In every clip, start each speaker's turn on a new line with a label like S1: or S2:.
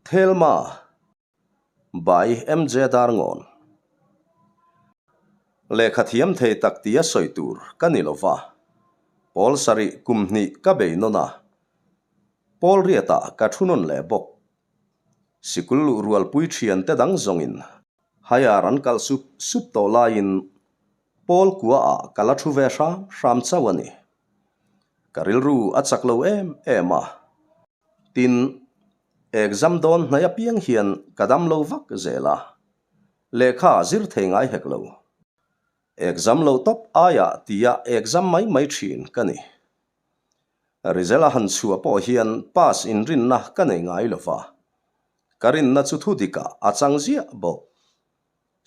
S1: Thelma by MJ Darngawn. Lehkha thiam thei tak tia sawi tur ka ni lo va, pawl sarih kum hnih ka bei nawn a, pawl riatah ka thu nawn leh bawk. Sikul luh rualpui thiante dang zawngin higher an kalh sup sup tawh laiin pawl kuaah ka la thu ve hram hram chauh a ni. Ka rilru a chak lo em em a. Tin, exam dawn hnaih apiang hian ka dam lo vak zel a, lehkha zir thei ngai hek lo. Exam lo tawp aiah tia exam mai mai thin ka ni. Result a han chhuah pawh hian pass inrinna ka nei ngai lo va, ka rinna chu thu dikah a chang ziah bawk.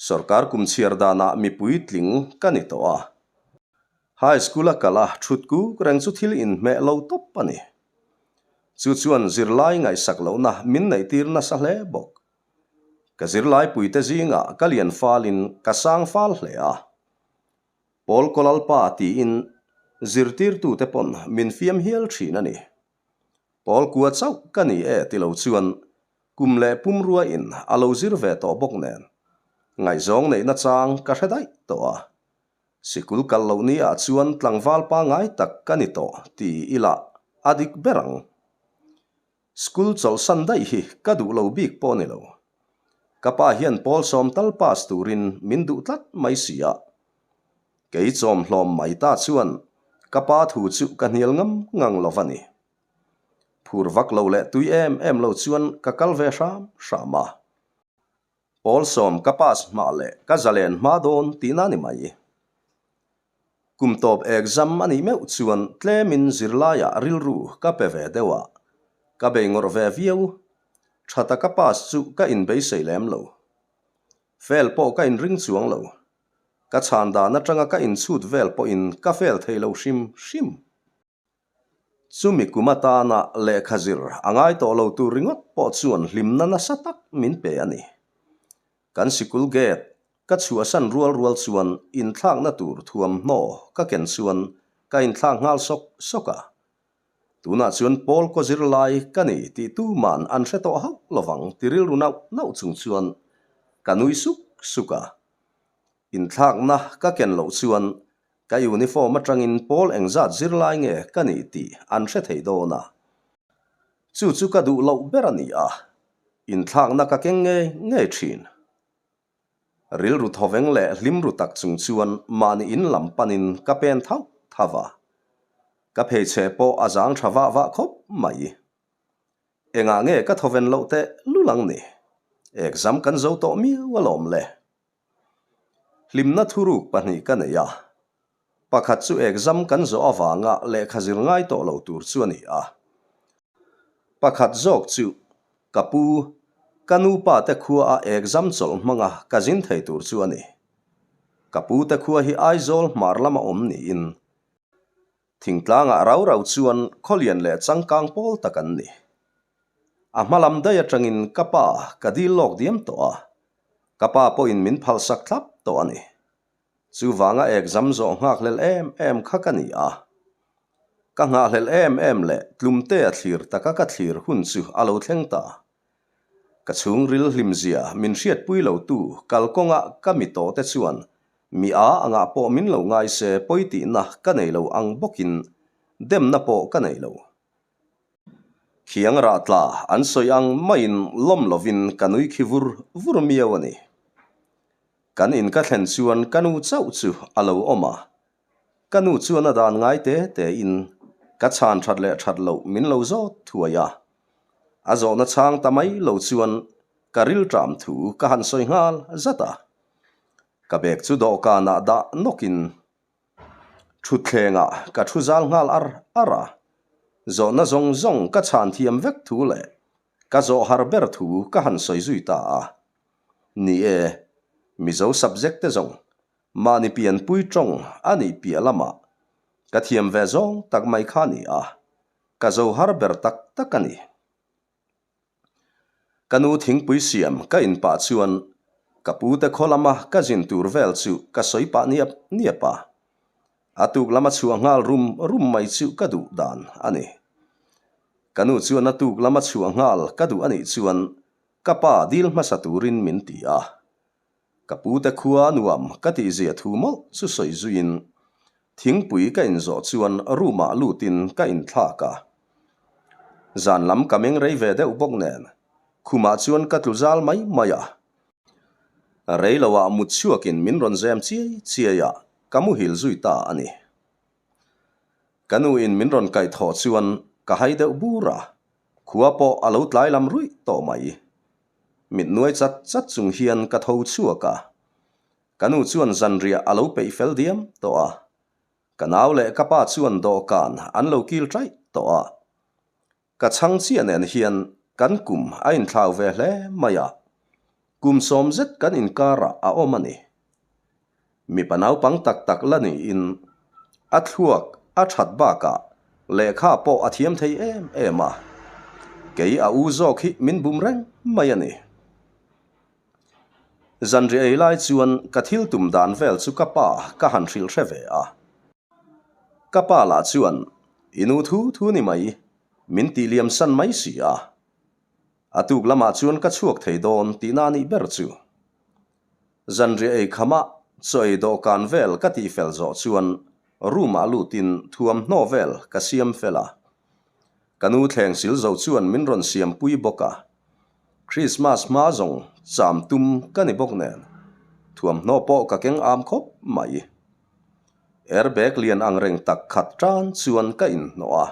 S1: Sorkar kum chhiar danah mipui tling ka ni tawh a. High school a kal a thut kuk reng chu thil inhmeh lo tawp a ni. Chu chuan zirlai ngaihsak lohna min neihtir nasa hle bawk. Ka zirlai puite zingah ka lian falin ka sang fal hle a. Pawl Kawlalpa tiin zirtirtute pawn min fiam hial thin a ni. Pawl kua chauh ka ni e ti lo chuan kum leh pumrua in a lo zir ve tawh bawk nen ngaihzawng neihna chang ka hre daih tawh a. Sikul kal loh ni ah chuan tlangval pangai tak ka ni tawh ti ila a dik ber ang. School chawlhsan daih hi ka duh lo bik pawh ni lo. Ka pa hian pawl sawm tal pass turin min duh tlat mai si a. Kei chawm hlawm mai ta chuan ka pa thu chu ka hnial ngam ngang lo va ni. Phur vak lo leh tui em em lo chuan ka kal ve hram hram a. Pawl sawm ka pass hma leh ka zalen hma dawn tihna ni mai. Kum tawp exam a nih meuh chuan tlemin zirlaiah rilru ka pe ve deuh a, ka bei ngawrh ve viau. Tha taka pass chu ka inbeisei lem lo. Fail pawh ka inring chuang lo. Ka chhan dan atanga ka inchhut vel pawhin ka fail thei lo hrim hrim. Chumi kum atana lehkha zir a ngai tawh lo tur ringawt pawh chuan hlimna nasa tak min pe a ni. Kan sikul gate ka chhuahsan rual rual chuan inthlakna tur thuamhnaw ka ken chuan ka inthlak nghal sawk sawk a. Tunah chuan Paul kaw zirlai ka ni tih tuman an hre tawh hauh lovang ti rilru nauh nauh chung chuan ka nui suk suk a. Inthlakna ka ken loh chuan Ka uniform atangin pawl engzat zirlai nge ka nih tih an hre thei dawn a. Chu chu ka duh loh ber a ni a, inthlakna ka keng ngei ngei thin. Rilru thawveng leh hlimru tak chung chuan mahni in lam panin ka pen thauh thauh a. Ka pheichhe pawh a zang tha vah vah khawp mai. Engah nge ka thawven loh teh lulang ni? Exam kan zo tawh miau alawm le. Hlimna thuruk pahnih ka nei a, pakhat chu exam kan zawh avanga lehkha zir ngai tawh lo tur chu a ni a. Pakhat zawk chu ka pu, ka nupa te khua a exam chawlh hmanga ka zin thei tur chu a ni. Ka pu te khua hi Aizawl hmar lama awm niin Thingtlangah rau rau chuan khawlian leh changkang pawl tak an ni. A hma lam daih atangin ka pa ka dil lawk diam tawh a, ka pa pawhin min phalsak thlap tawh a ni. Chuvanga exam zawh nghakhlel em em kha ka ni a. Ka nghahhlelh em em leh tlumte a thlir taka ka thlir hun chu a lo thleng ta. Ka chhungril hlimzia min hriatpui lotu kalkawnga ka mi tawhte chuan Mi a angah pawh min lo ngai se pawi tihna ka nei lo ang bawkin demna pawh ka nei lo. Khiang rah tla an sawi ang maiin lawm lovin ka nui khi vur vur miau a ni. Kan in ka thlen chuan ka nu chauh chu a lo awm a, ka nu chuan a dan ngai te te in ka chhan that leh that loh min lo zawt thuai a. A zawhna chhang ta mai lo chuan ka rilṭam thu ka han sawi nghal zat a. Ka bag chu dawhkanah dah nawkin thutthlengah ka thu zal nghal ar ar a, zawhna zawng zawng ka chhan thiam vek thu leh ka zawh har ber thu ka han sawi zui ta a. Ni e, Mizo subject te zawng mahni pianpui tawng a nih piah lamah ka thiam ve zawng tak mai kha a ni a, ka zo har ber tak tak a ni. Ka nu thingpui siam ka in pah chuan ka pu te khaw lama ka zin tur vel chu ka sawi pah niap niap a. A tuk lama chhuah nghal rum rum mai chu ka duh dan a ni. Ka nu chuan a tuk lama chhuah nghal ka duh a nih chuan. Ka pa dil hmasa turin min ti a. Ka pute khua nuam ka tihzia thu mawlh chu sawi zuiin thingpui ka inzawh chuan room-ah lutin ka inthlak a. Zan lam ka meng rei ve deuh bawk nen khumah chuan ka tlu zal mai mai a. Rei loah mut chhuakin min rawn zem chiai chiai a, ka muhil zui ta a ni. Ka nuin min rawn kaih thawh chuan ka hai deuh bur a, khua pawh a lo tlai lam ruih tawh mai. Mit nuai chat chat chung hian ka tho chhuak a, ka nu chuan zanriah a lo peih fel diam tawh a, ka nau leh ka pa chuan dawhkan an lo kil ṭaih tawh a. Ka chhang chiah nen hian kan kum a inthlau ve hle mai a, kum sawm zet kan inkarah a awm a ni. Mipa naupang tak tak la niin a thluak a that bakah lehkha pawh a thiam thei em em a, kei a u zawk hi min bum reng mai a ni. Zanriah ei lai chuan ka thil tum dan vel chu ka pa ka han hrilh hre ve a. Ka pa lah chuan, I nu thu thu ni mai, min tih liam san mai si a. A tuk lamah chuan ka chhuak thei dawn tihna a nih ber chu. Zanriah ei khamah chaw ei dawhkan vel ka tih fel zawh chuan room-ah lutin thuamhnaw vel ka siam fel a. Ka nu thleng sil zo chuan min rawn siam pui bawk a. Christmas hma zawng cham tum ka ni bawk nen thuamhnaw pawh ka keng am khawp mai. Airbag lian ang reng tak khat tan chuan ka inhnawh a.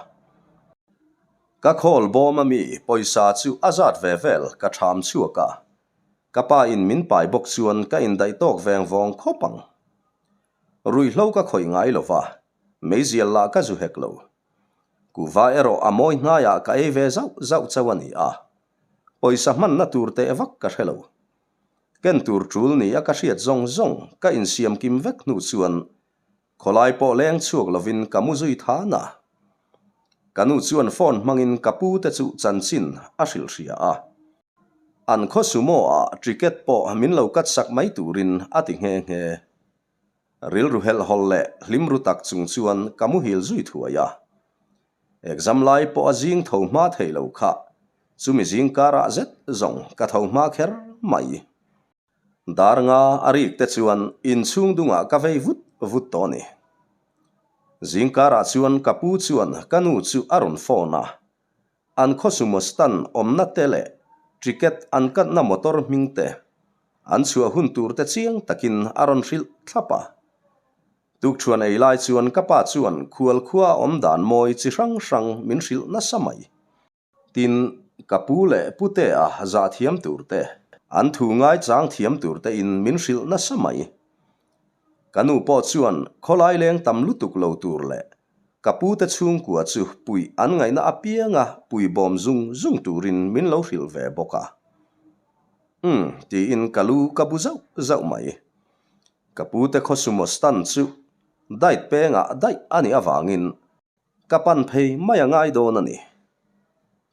S1: Ka khawl bawm ami pawisa chu a zat ve vel ka tham chhuak a. Ka pa in min pai bawk chuan ka indaih tawk veng vawng khawp ang. Ruihhlo ka khawih ngai lo va, meizial lah ka zu hek lo. Kuhva erawh a mawi hnaiah ka ei ve zauh zauh chauh a ni a. Pawisa hmanna tur teh vak ka hre lo. Ken tur tul ni a ka hriat zawng zawng ka insiam kim vek hnu chuan khawlai pawh leng chhuak lovin ka mu zui than a. Ka nu chuan phone hmangin ka pu te chu chanchin a hrilh hria a. An khaw sumo ah ticket pawh min lo cut sak mai turin a ti nghe nghe. Rilru helhhawlh leh hlimru tak chung chuan ka muhil zui thuai a. Exam lai pawh a zing tho hma thei lo kha, chumi zing karah zet zawng ka tho hma kher mai. Dar nga a rik te chuan inchhung dungah ka vei vut vut tawh a ni. Zing karah chuan ka pu chuan ka nu chu a rawn phone a, an khaw sumo stand awmna te leh ticket an katna motor hming te an chhuah hun tur te chiang takin a rawn hrilh thlap a. Tukṭhuan ei lai chuan ka pa chuan khual khua awm dan mawi chi hrang hrang min hrilh nasa mai. Tin, ka pu leh putea zah thiam tur te, an thu ngaichang thiam tur tein min hrilh nasa mai. Ka nu pawh chuan khawlai leng tam lutuk lo tur leh ka pute chhungkua chu puih an ngaihna apianga pui bawm zung zung turin min lo hrilh ve bawk a. Umm, tiin ka lu ka bu zauh zauh mai. Ka pute khaw sumo stand chu diet pengah daih a nih avangin ka pan phei mai a ngai dawn a ni.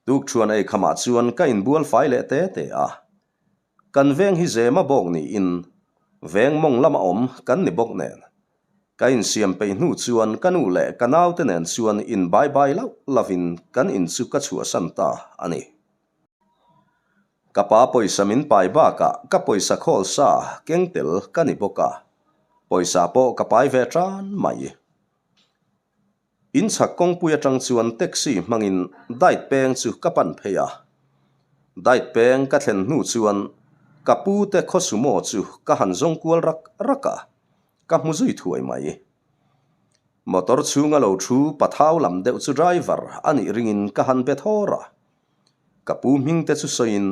S1: Tukṭhuan ei khamah chuan ka inbual fai leh te te a. Kan veng hi zema bawk niin veng mawng lama awm kan ni bawk nen. Ka insiam peih hnu chuan ka nu leh ka naute nen chuan inbai bai lauh lauhin kan in chu ka chhuahsan ta a ni. Ka pa pawisa min pai bakah ka pawisa khawl sa keng tel ka ni bawk a, pawisa pawh ka pai ve tan mai. In chhak kawngpui atang chuan taxi hmangin diet peng chu ka pan phei a. Diet peng ka thlen hnu chuan ka pu te khaw sumo chu ka han zawng kual rak rak a, ka hmu zui thuai mai. Motor chhunga lo thu pathau lam deuh chu driver a nih ringin ka han be thawr a. Ka pu hming te chu sawiin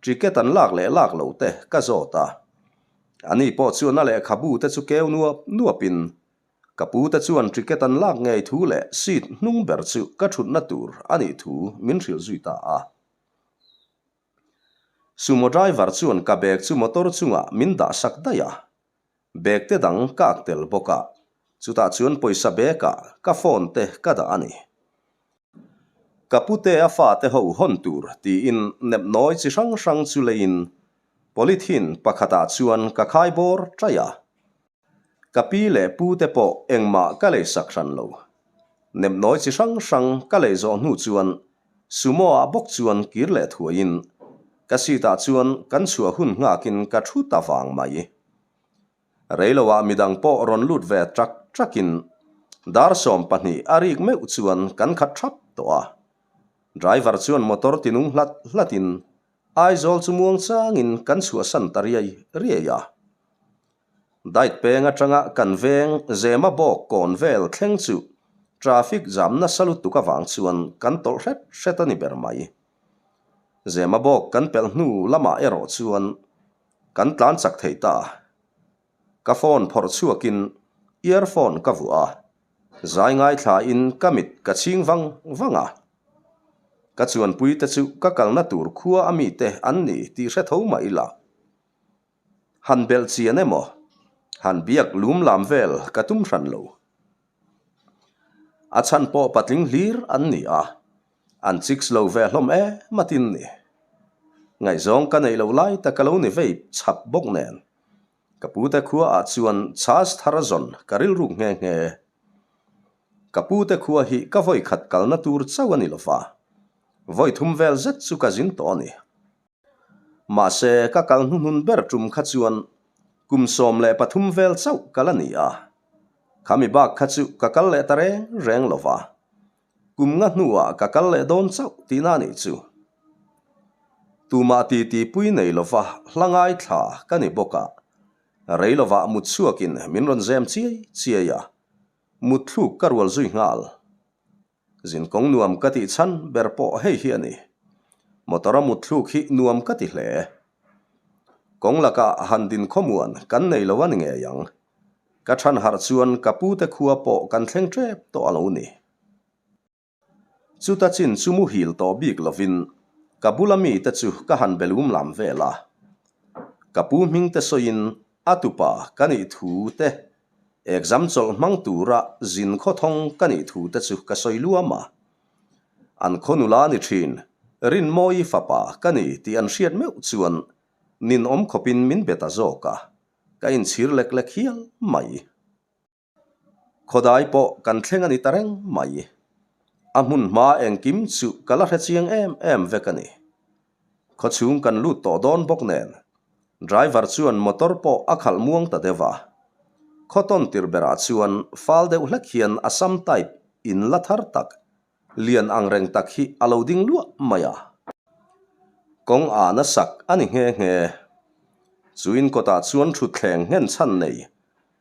S1: ticket an lak leh lak lo te ka zawt a. Ani pawh chuan a lehkhabu te chu keu nuap nuapin ka pu te chuan ticket an lak ngei thu leh seat hnung ber chu ka thutna tur a nih thu min hrilh zui ta a. Sumo driver chuan ka bag chu motor chungah min dah sak daih a. Bag te dang ka ak tel bawk a, chutah chuan pawisa bag ah ka phone te ka dah a ni. Ka pute a fate ho hawn tur tiin nepnawi chi hrang hrang chu leiin polythene pakhatah chuan ka khai bawr ṭaih a. Ka pi leh pute pawh engmah ka lei sak hran lo. Nepnawi chi hrang hrang ka lei zawh hnu chuan Sumo ah bawk chuan kir leh thuaiin. Ka seat ah chuan kan chhuah hun nghakin ka thu ta vang mai. Reiloah midang pawh rawn lut ve ṭak ṭakin dar 12 a rik meuh chuan kan khat ṭhap tawh a. Driver chuan motor tinung hlat hlatin Aizawl chu muang changin kan chhuahsan ta riai riai a. Diet peng atanga kan veng Zema bawk kawn vel thleng chu traffic jam nasa lutuk avang chuan kan tawlh hret hret a ni ber mai. Zema bawk kan pelh hnu lamah erawh chuan kan tlan chak thei ta. Ka phone phawrh chhuakin earphone ka vuah a, zai ngaithlain ka mit ka chhing vang vang a. Ka chuanpuite chu ka kalna tur khua a mite an ni tih hre tho mah ila. Han belh chian emaw, han biak lum lam vel ka tum hran lo. A chhan pawh patling hlir an ni a, an chicks lo ve hlawm em atin ni. Ngaihzawng ka neih loh lai tak ka lo ni vei chhap bawk nen. Ka pute khua ah chuan chhas thar a zawn ka rilruk nghe nghe. Ka pute khua hi ka vawi khat kalna tur chauh a ni lova, vawi thum vel zet chu ka zin tawh a ni. Mahse, ka kal hnuhnun ber tum kha chuan kum 13 vel chauh ka la ni a. Khami bak kha chu ka kal leh ta reng reng lo va. Kum nga hnuah ka kal leh dawn chauh tihna a nih chu. Tumah titi pui nei lo va hla ngaithla ka ni bawk a. Rei lovah mut chhuakin min rawn zem chiai chiai a. Mutthluk ka rual zui nghal. Zinkawng nuam ka tih chhan ber pawh hei hi a ni. Motor a mutthluk hi nuam ka ti hle. Kawng lakah han din khawmuan kan nei lo a ni ngei ang. Ka chhan harh chuan ka pute khua pawh kan thleng tep tawh a lo ni. Chuta chin chu muhil tawh bik lovin ka bula mite chu ka han be lum lam vel a. Ka pu hmingte sawiin A tupa ka nih thu te, exam chawlh hmang tura zin khawthawng ka nih thu te chu ka sawi luam a. An khaw nula ni thin, Rinmawii fapa ka ni tih an hriat meuh chuan ninawm khawpin min be ta zawk a, ka inchhir lek lek hial mai. Khawdai pawh kan thleng a ni ta reng mai. A hmun hma engkim chu ka la hre chiang em em vek a ni. Khawchhung kan lut tawh dawn bawk nen driver chuan motor pawh a khalh muang ta deuh a. Khaw tawn tir berah chuan fal deuh hlek hian Assam type in la thar tak, lian ang reng tak hi a lo ding luah mai a. Kawng a nasak a ni nghe nghe. Chu in kawtah chuan thutthleng nghen chhan nei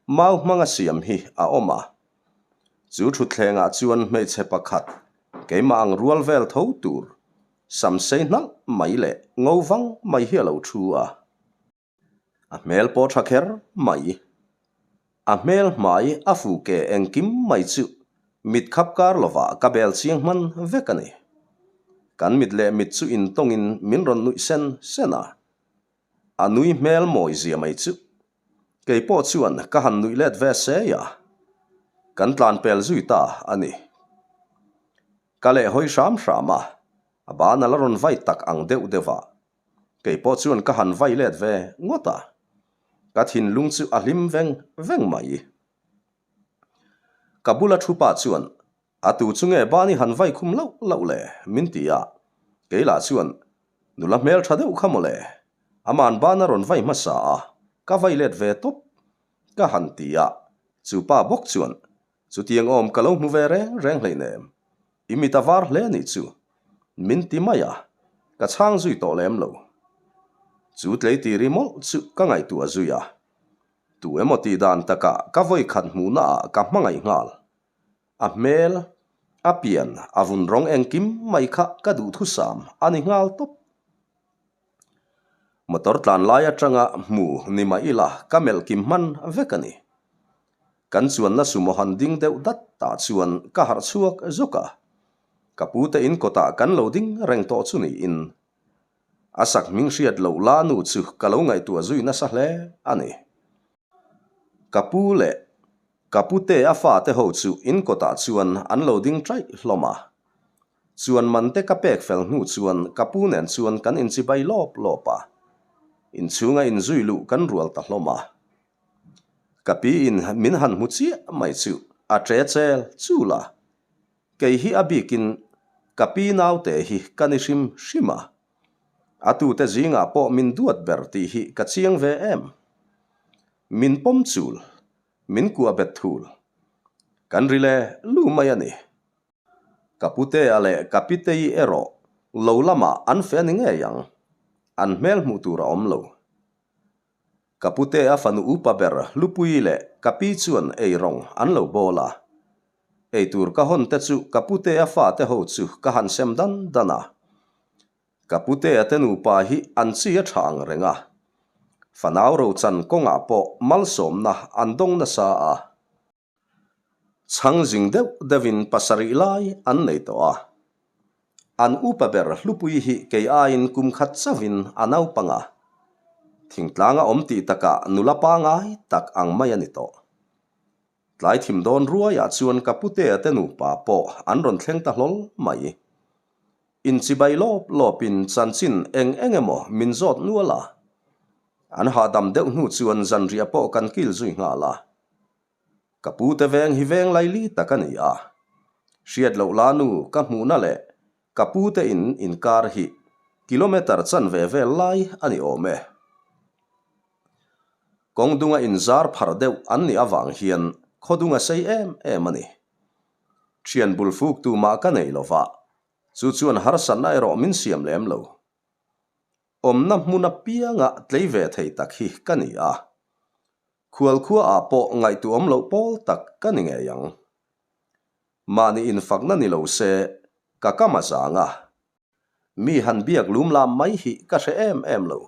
S1: Mau hmanga siam hi a awm a. Chu thutthlengah chuan hmeichhe pakhat, keimah ang rual vel tho tur, sam sei hnalh mai leh ngo vang mai hi a lo thu a. A hmel pawh tha kher mai. A hmel hmai a fu ke engkim mai chu mit khap kar lovah ka bel chiang hman vek a ni. Kan mit leh mit chu intawngin min rawn nuih sen sen a. A nui hmel mawi zia mai chu. Kei pawh chuan ka han nuih let ve sei a, kan tlan pel zui ta a ni. Ka leh hawi hram hram a, a ban a la rawn vai tak ang deuh deuh a, kei pawh chuan ka han vai let ve ngawt a, ka thinlung chu a hlim veng veng mai. Ka bula thu pa chuan A tu chu nge bani han vai khum lauh lauh le? min ti a, kei lah chuan, Nula hmel tha deuh kha mawle, aman ban a rawn vai hmasa a, ka vai let ve tawp, ka han ti a, chu pa bawk chuan, Chutiang awm ka lo hmu ve reng reng hleinem, i mit a var hle anih chu, min ti mai a, ka chhang zui tawh lem lo. Chu tleitiri mawlh chu ka ngaihtuah zui a, tu emaw tih dan takah ka vawi khat hmuhnaah ka hmangaih nghal. A hmel, a pian, a vun rawng engkim mai kha ka duhthusam a ni nghal tawp. Motor tlan lai atanga hmu ni mah ila ka melh kim hman vek a ni. Kan chuanna sumo han ding deuh dat tah chuan ka harh chhuak zawk a, ka pute in kawtah kan lo ding reng tawh chu niin. A sak hming hriat loh la nu chu ka lo ngaihtuah zui nasa hle a ni. Ka pu leh ka pute a fate ho chu in kawtah chuan an lo ding ṭaih hlawm a. Chuan man te ka pek fel hnu chuan ka pu nen chuan kan inchibai lawp lawp a. Inchhunga inzui luh kan rual ta hlawm a. Ka pi in min han hmu chiah mai chu a ṭe chel chul a. Kei hi a bikin ka pi naute hi ka ni hrim hrim a. A tute zingah pawh min duat ber tih hi ka chiang ve em. Min pawm chul, min kuah bet thul. Kan ri le lu mai a ni. Ka putea leh ka pitei erawh lo lamah an fe ni ngei ang, an hmel hmuh tur a awm lo. Ka putea fanu upa ber Hlupui leh ka pi chuan ei rawng an lo bawl a. Eitur ka hawn te chu ka putea fate ho chu ka han sem dan dan a. Ka putea te nupa hi an chi a tha ang reng a. Fanau rochan kawngah pawh malsawmna an dawng nasa a. Chhang zing deuh deuhin pasarih lai an nei tawh a. An upa ber Hlupui hi kei aiin kum khat chauhin a naupang a. Thingtlanga awm tih takah nula pangai tak ang mai a ni tawh. Tlai thim dawn ruaiah chuan ka putea te nupa pawh an rawn thleng ta hlawl mai. Inchibai lawp lawpin chanchin eng eng emaw min zawt nual a. An hahdam deuh hnu chuan zanriah pawh kan kil zui nghal a. Ka pute veng hi veng laili tak a ni a. Hriat loh la nu ka hmuhna leh ka pute in inkar hi kilometre chanve vel lai a ni awm e. Kawng dunga inzar pharh deuh an nih avang hian khaw dung a sei em em a ni. Thian bul fuk tumah ka nei lova, chu chuan harsatna erawh min siam lem lo. Awmna hmun apianga tlei ve thei tak hi ka ni a. Khualkhua ah pawh ngaihtuahawm loh pawl tak ka ni ngei ang. Mahni infakna ni lo se ka kam a zang a. Mi han biak lum lam mai hi ka hre em em lo.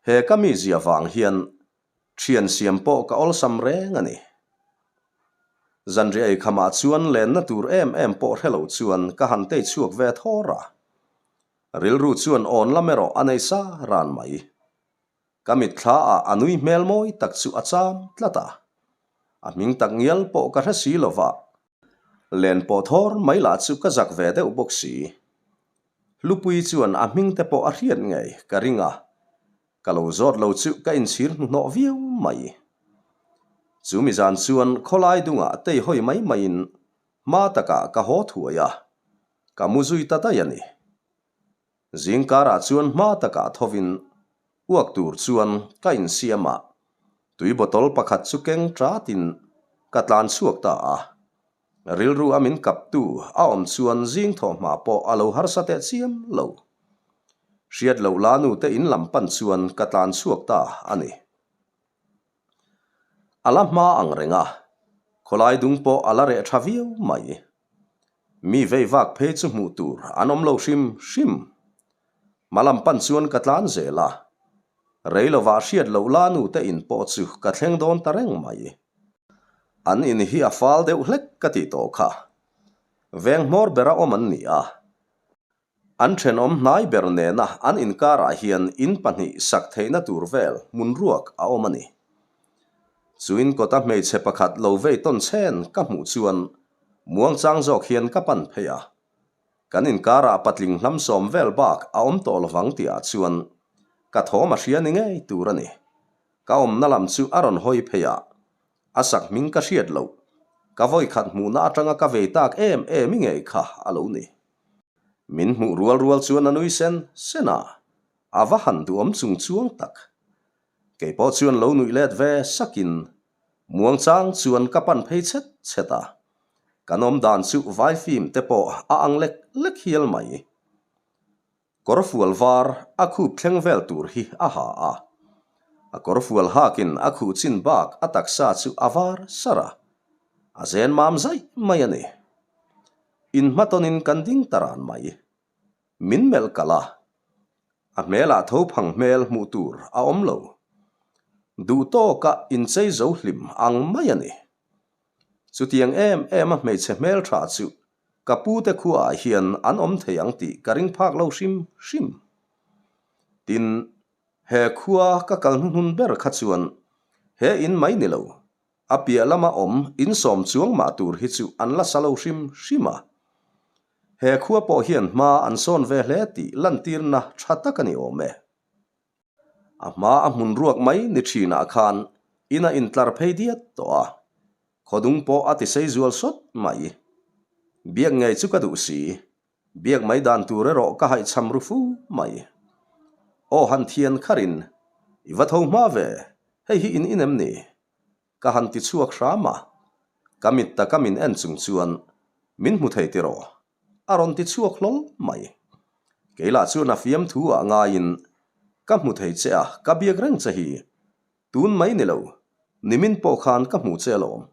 S1: He ka mizia vang hian thian siam pawh ka awlsam reng a ni. Zanriah eikhamah chuan lenna tur em em pawh hre lo chuan ka han tei chhuak ve thawr a. Rilru chuan awn lam erawh a nei sa ran mai. Ka mitthla ah a nui hmel mawi tak chu a cham tlat a. A hming tak ngial pawh ka hre si lo va. Len pawh thawr mai lah chu ka zak ve deuh bawk si. Hlupui chuan a hming te pawh a hriat ngei ka ring a. Ka lo zawt lo chu ka inchhir hnuhnawh viau mai. Chu mi zan chuan khawlai dungah tei hawi mai maiin hma takah ka haw thuai a. Ka mu zui ta daih a ni. Zingkarah chuan hma takah thovin uak tur chuan ka insiam a, tui bottle pakhat chu keng tatin ka tlan chhuak ta a. Rilru a min kaptu a awm chuan zing thawhhma pawh a lo harsa teh chiam lo. Hriat loh la nute in lam pan chuan ka tlan chhuak ta a ni. A la hma ang reng a, khawlai dung pawh a la reh tha viau mai. Mi vei vak phei chu hmuh tur an awm lo hrim hrim. Hma lam pan chuan ka tlan zel a, rei lovah hriat loh la nu te in pawh chu ka thleng dawn ta reng mai. An in hi a fal deuh hlek ka tih tawh kha. Veng hmawr bera awm an ni a. An thenawm hnai ber nena an inkarah hian in pahnih sak theihna tur vel hmun ruak a awm a ni. Chu in kawta hmeichhe pakhat lo vei tawn chhen ka hmuh chuan muangchang zawk hian ka pan phei a. Kan inkarah patling hlam sawm vel bak a awm tawh lovang tihah chuan ka thawm a hria ni ngei tur a ni. Ka awmna lam chu a rawn hawi phei a, a sak hming ka hriat loh, ka vawikhat hmuhna atanga ka vei tak em em i ngei kha a lo ni. Min hmuh rual rual chuan a nui sen sen a, a va han duhawm chung chuang tak. Kei pawh chuan lo nuih let ve sakin muangchang chuan ka pan phei chhet chhet a, kan awm dan chu vai fim te pawh a ang lek lek hial mai. Kawrfual var a khup thleng vel tur hi a ha a, a kawrfual hakin a khuh chin bak a taksa chu a var sar a, a zen mam zaih mai a ni. Inhmatawnin kan ding ta ran mai. Min melh kalh a, a hmelah tho phang hmel hmuh tur a awm lo. Duh tawka inchei zo hlim ang mai a ni. Chutiang em em a hmeichhe hmel tha chu ka pu te khuaah hian an awm thei ang tih ka ring phak lo hrim hrim. Tin, he khua ka kal hnuhnun ber kha chuan he in mai ni lo, a piah lama awm insawm chuang mah tur hi chu an la sa lo hrim hrim a. He khua pawh hian hma an sawn ve hle tih lantirna tha tak a ni awm e. A hma a hmun ruak mai ni thinah khan in a intlar phei diat tawh a, khawdung pawh a ti sei zual sawt mai. Biak ngei chu ka duh si, biak mai dan tur erawh ka haihchham ru fu mai. Aw han thian kharin, I va tho hma ve, hei hi in in em ni? Ka han ti chhuak hram a, ka mit taka min en chung chuan, Min hmu thei tiraw? A rawn ti chhuak hlawl mai. Kei lah chuan a fiamthu ah ngaiin, Ka hmu thei che a, ka biak reng che hi. Tun mai ni lo, nimin pawh khan ka hmu che alawm.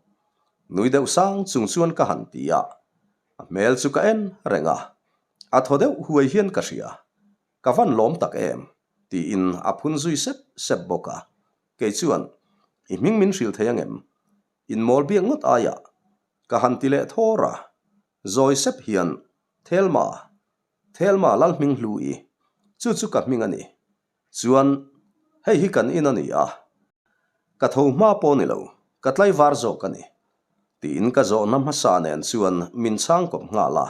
S1: Nui deuh sang chung chuan ka han ti a, a hmel chu ka en reng a, a thaw deuh huai hian ka hria. Ka van lawm tak em? tiin a phun zui sep sep bawk a. Kei chuan, I hming min hrilh thei angem? Inmawl biak ngawt aiah ka han ti leh thawr a. Zawi sep hian, Thelma, Thelma Lalhming hlu i, chu chu ka hming a ni. Chuan, hei hi kan in a ni a, ka tho hma pawh ni lo, ka tlaivar zawk a ni. Tiin ka zawhna hmasa nen chuan min chhang kawp nghal a.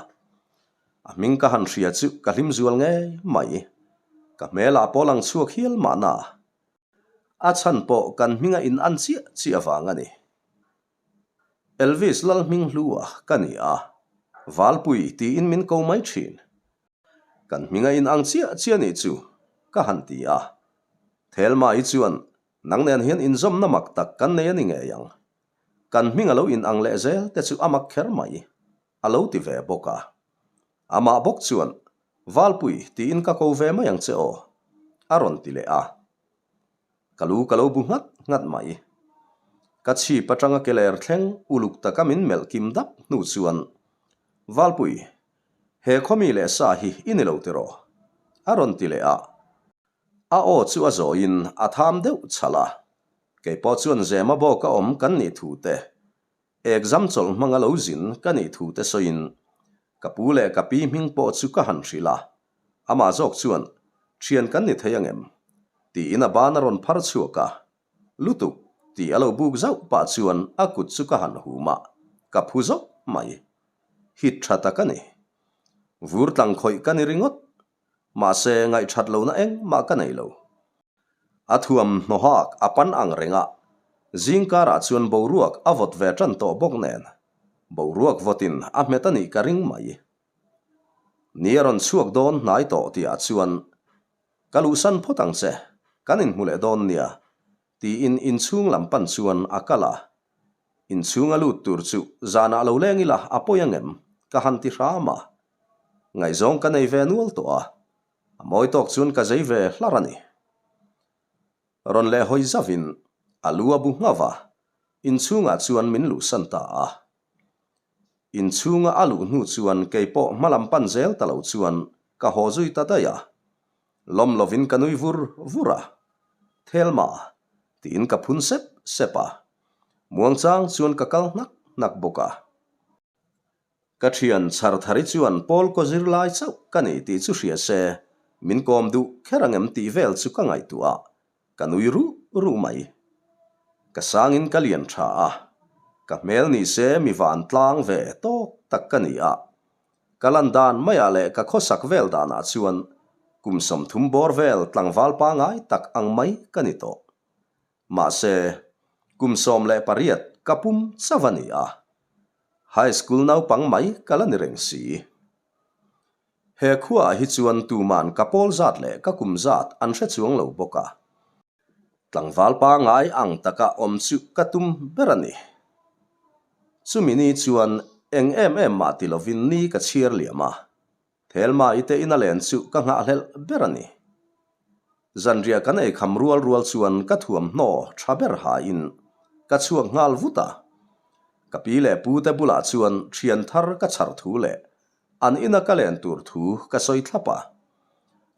S1: A hming ka han hria chu ka hlim zual ngei mai. Ka hmelah pawh lang chhuak hial mahna. A chhan pawh kan hminga in an chiah chiah avang a ni. Elvis Lalhminghlua ka ni a, Valpui tiin min ko mai thin. Kan hminga in ang chiah chiah nih chu, ka han ti a. Thelma hi chuan nang nen hian inzawmna mak tak kan nei a ni ngei ang. Kan hminga lo in ang leh zel te chu a mak kher mai, a lo ti ve bawk a. Amah bawk chuan, Valpui tiin ka ko ve mai ang che aw, a rawn ti leh a. Ka lu ka lo bu nghat nghat mai. Ka chhip atanga ke ler thleng uluk taka min melh kim dap hnu chuan, Valpui, he khawmi leh sa hi i ni lo tiraw? A rawn ti leh a. A aw chu a zawiin a tham deuh chhalh a. Kei pawh chuan Zema bawka awm kan nih thu te, Exam chawlh hmanga lo zin ka nih thu te sawiin ka pu leh ka pi hming pawh chu ka han hrilh a. Amah zawk chuan, Thian kan ni thei angem? tiin a ban a rawn phar chhuak a. Lutuk, tih a lo buk zauh pah chuan a kut chu ka han hum a, ka phu zawk mai. Hit tha tak a ni. Vur tlang khawih ka ni ringawt. Mahse, ngaihthat lohna engmah ka nei lo. A thuam hnawhak a pan ang reng a, zing karah chuan boruak a vawt ve tan tawh bawk nen, boruak vawtin a hmet a nih ka ring mai. Ni a rawn chhuak dawn hnai tawh tihah chuan, Ka luhsan phawt ang che, kan inhmu leh dawn nia, tiin inchhung lam pan chuan a kal a. Inchhung a lut tur chu zanah lo leng ila a pawi angem? ka han ti hram a. Ngaihzawng ka nei ve nual tawh a, a mawi tawk chuan ka zei ve hlar a ni. Rawn leh hawi zavin a lu a bu nghauh a, inchhungah chuan min luhsan ta a. Inchhunga a luh hnu chuan kei pawh hmalam pan zel ta lo chuan ka haw zui ta daih a. Lawm lovin ka nui vur vur a, Thelma, tiin ka phun sep sep a. Muangchang chuan ka kal hnak hnak bawk a. Ka thian chhar thari chuan Paul kaw zirlai chauh ka ni tih chu hria se, min kawm duh kher angem tih vel chu ka ngaihtuah a, ka nui ruh ruh mai. Ka sangin ka lian tha a, ka hmel ni se mi van tlang ve tawk tak ka ni a. Ka lan dan maiah leh ka khawsak vel danah chuan kum 30 bawr vel tlangval pangai tak ang mai ka ni tawh. Mahse, kum 18 ka pum chauh a ni a. High school naupang mai ka la ni reng si. He khuaah hi chuan tuman ka pawl zat leh ka kum zat an hre chuang lo bawk a. Tlangval pangai ang taka awm chu ka tum ber a ni. Chumi ni chuan eng em em mah ti lovin ni ka chhiar liam a. Thelma i te ina len chu ka nghahhlelh ber a ni. Zanriah kan ei kham rual rual chuan ka thuamhnaw tha ber hain ka chhuak nghal vut a. Ka pi leh pu te bulah chuan thian thar ka chhar thu leh an ina ka len tur thu ka sawi thlap a.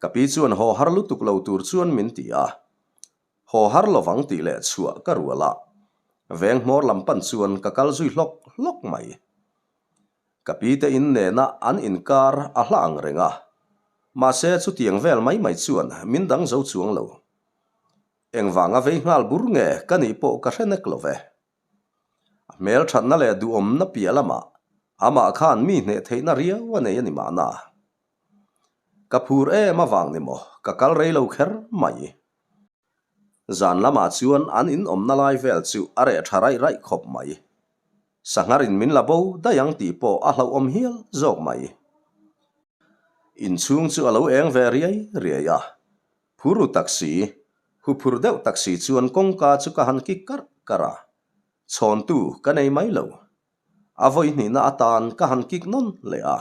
S1: Ka pi chuan haw har lutuk lo tur chuan min ti a. Haw har lovang tih leh chhuah ka rual a. Veng hmawr lam pan chuan ka kal zui hlawk hlawk mai. Ka pi te in nena an inkar a hla ang reng a, mahse chutiang vel mai mai chuan min dang zo chuang lo. Engvanga vei nghal bur nge ka nih pawh ka hre nek lo ve. A hmelthatna leh duhawmna piah lamah amah khan mi hneh theihna riau a nei a ni mahna. Ka phur em avang ni maw ka kal rei lo kher mai. Zan lamah chuan an in awmna lai vel chu a reh tha raih raih khawp mai. Sangharin min la bo daih ang tih pawh a hlauhawm hial zawk mai. Inchhung chu a lo eng ve riai riai a. Phur ru tak si, huphur deuh tak si chuan kawngka chu ka han kik karh karh a, chhawntu ka nei mai lo. A vawi hnihna atan ka han kik nawn leh a.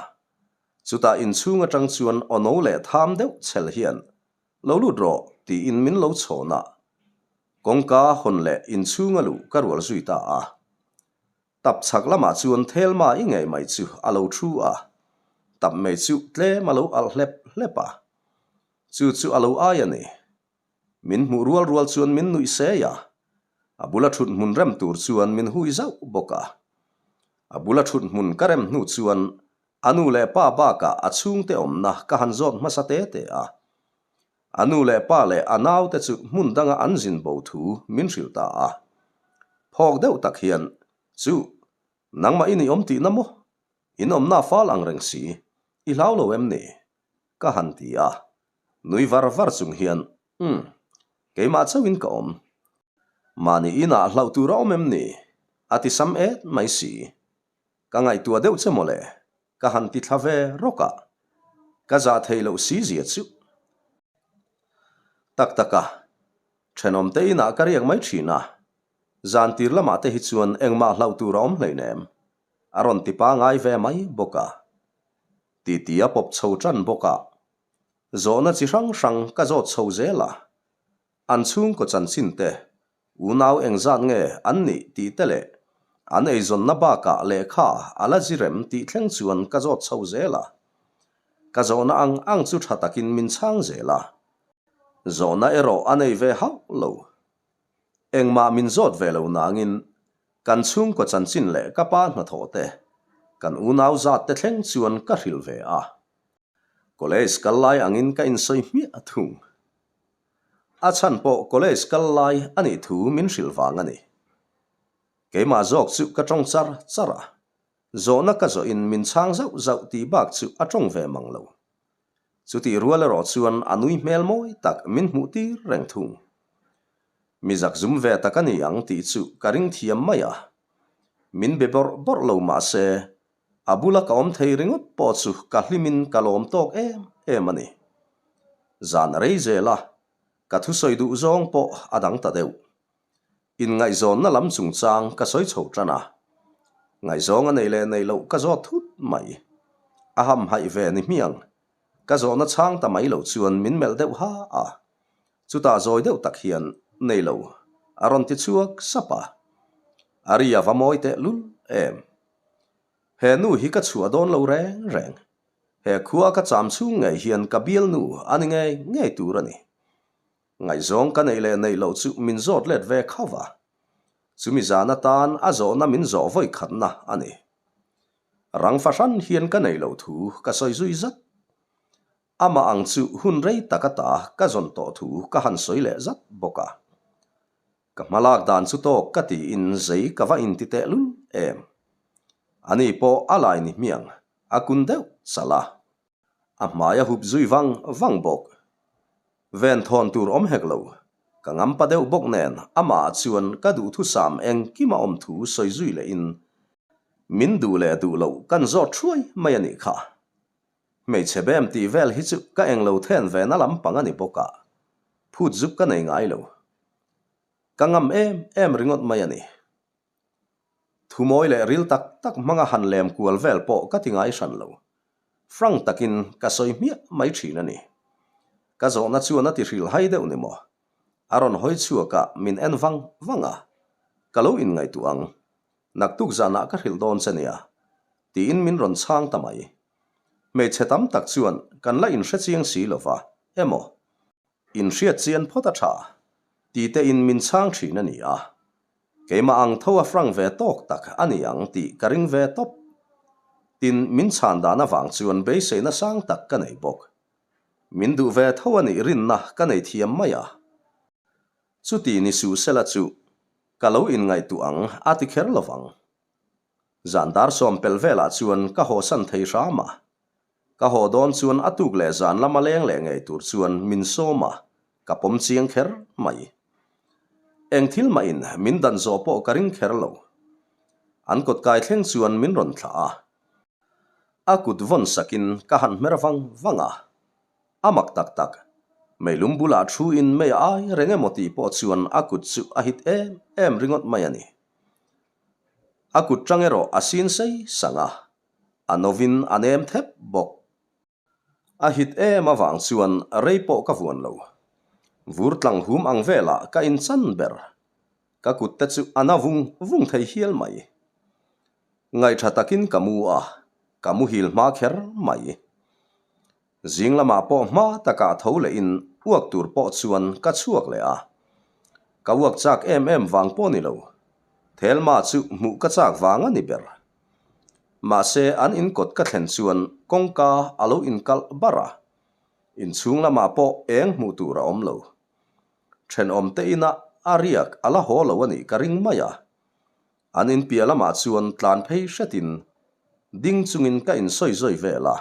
S1: Chutah inchhung atang chuan aw no leh tham deuh chhel hian, Lo lut rawh, tiin min lo chhawn a. Kawngka hawn leh inchhunga luh ka rual zui ta a. Tap chhak lamah chuan Thelma i ngei mai chu a lo thu a, tap mai chu tlem a lo alh hlep hlep a. Chu chu a lo ai a ni. Min hmuh rual rual chuan min nuih sei a, a bula thut hmun rem tur chuan min hui zauh bawk a. A bula thut hmun ka rem hnu chuan a nu leh pa bakah a chhungte awmna ka han zawt hmasa te te a. A nu leh pa leh a naute chu hmun danga an zin bo thu min hrilh ta a. Phawk deuh tak hian, Chu, nangmah i ni awm tihna maw? In awmna fal ang reng si, i hlau lo em ni? Ka han ti a. Nui var var chung hian, Umm, keimah chauhin ka awm. Mahni inah hlauh tur a awm em ni? A ti sam et mai si. Ka ngaihtuah deuh che mawle, ka han ti thla ve rawk a, ka zah theih loh si zia chu. Tak tak a, thenawm te inah ka riak mai thin a, zan tir lamah te hi chuan engmah hlauh tur a awm hleinem, a rawn ti pangai ve mai bawk a. Titi a pawp chho tan bawk a, zawhna chi hrang hrang ka zawt chho zel a, an chhungkaw chanchin te Unau engzat nge an nih tih te leh an eizawnna bakah lehkha a la zirem tih thleng chuan ka zawt chho zel a. Ka zawhna ang ang chu tha takin min chhang zel a. Zawhna erawh a nei ve hauh lo. Engmah min zawt ve lo nangin kan chhungkaw chanchin leh ka pa hnathawh te, kan unau zat te thleng chuan ka hrilh ve a. College kal lai angin ka insawi hmiah thung. A chhan pawh college kal lai a nih thu min hrilh vang a ni. Keimah zawk chu ka tawng char char a, zawhna ka zawhin min chhang zauh zauh tih bak chu a tawng ve mang lo. Chutih rual erawh chuan a nui hmel mawi tak min hmuh tir reng thung. Mi zakzum ve tak a ni ang tih chu ka ring thiam mai a. Min be bawrh bawrh lo mah se, A bula ka awm thei ringawt pawh chu ka hlimin ka lawm tawk em em a ni. Zan a rei zel a, ka thusawi duh zawng pawh a dang ta deuh. Inngaihzawnna lam chungchang ka sawi chho tan a, ngaihzawng a nei leh nei loh ka zawt thut mai. A hamhaih ve ni hmiang, ka zawhna chhang ta mai lo chuan min melh deuh ha a. Chutah zawi deuh tak hian, Nei lo, a rawn ti chhuak sap a. A ri a va mawi teh lul em. He nu hi ka chhuah dawn lo reng reng. He khua ka cham chhung ngei hian ka bial nu a ni ngei ngei tur a ni. Ngaihzawng ka neih leh neih loh chu min zawt let ve khauh a. Chumi zan atan a zawhna min zawh vawi khatna a ni. Rang fahran hian ka neih loh thu ka sawi zui zat. Amah ang chu hun rei tak ata ka zawn tawh thu ka han sawi leh zat bawk a. Ka hmalak dan chu tawk ka tiin zei ka va inti teh lul em. Ani pawh a lai ni hmiang a kun deuh chalh a. A hmai a hup zui vang vang bawk. Ven thawn tur awm hek lo. Ka ngampa deuh bawk nen amah chuan ka duhthusam engkim a awm thu sawi zui lehin min duh leh duh loh kan zawt thuai mai a nih kha. Hmeichhe bem tih vel hi chu ka englo then ve na lampang a ni bawk a, phut zuk ka nei ngai lo. Ka ngam em em ringawt mai a ni. Thumawi leh ril tak tak hmanga han lem kual vel pawh ka ti ngai hran lo. Frank takin ka sawi hmiah mai thin a ni. Ka zawhna chuan a ti hrilh hai deuh ni maw? A rawn hawi chhuak a, min en vang vang a. Ka lo inngaihtuah ang. Naktuk zanah ka hrilh dawn che nia. Tiin min rawn chhang ta mai. Hmeichhe tam tak chuan kan la inhre chiang si lo va, emaw? Inhriat chian phawt a tha, ti tein min chhang thin a ni a. Keimah ang tho a frank ve tawk tak a ni ang tih ka ring ve tawp. Tin, min chhan dan avang chuan beiseina sang tak ka nei bawk. Min duh ve tho a nih rinna ka nei thiam mai a. Chuti ni suh sela chu ka lo inngaihtuah ang a ti kher lo vang. Zan dar sawm pel velah chuan ka hawsan thei hram a. Ka haw dawn chuan a tuk leh zan lama leng leh ngei tur chuan min sawm a, ka pawm chiang kher mai. Eng thil mahin min dan zawh pawh ka ring kher lo. An kawt kai thleng chuan min rawn thlah a. A kut vawn sakin ka han hmer vang vang a. A mak tak tak. Meilum bulah thu in mei a ai reng emaw tih pawh chuan a kut chu a hit em em ringawt mai a ni. A kut tang erawh a sin sei sang a, a novin a nem thep bawk. A hit em avang chuan rei pawh ka vuan lo. Vur tlang hum ang velah ka inchan ber. Ka kut te chu a na vung vung thei hial mai. Ngaihṭha takin ka mu a, ka muhil hma kher mai. Zing lamah pawh hma takah tho lehin uak tur pawh chuan ka chhuak leh a. Ka uak chak em em vang pawh ni lo. Thelma chu hmuh ka chak vang a ni ber. Mahse an inkawt ka thlen chuan kawngka a lo inkalh bar a, inchhung lamah pawh eng hmuh tur a awm lo. Thenawm te inah a riak a la haw lo a nih ka ring mai a. An inpiah lamah chuan tlan phei hretin ding chungin ka insawi zawi vel a.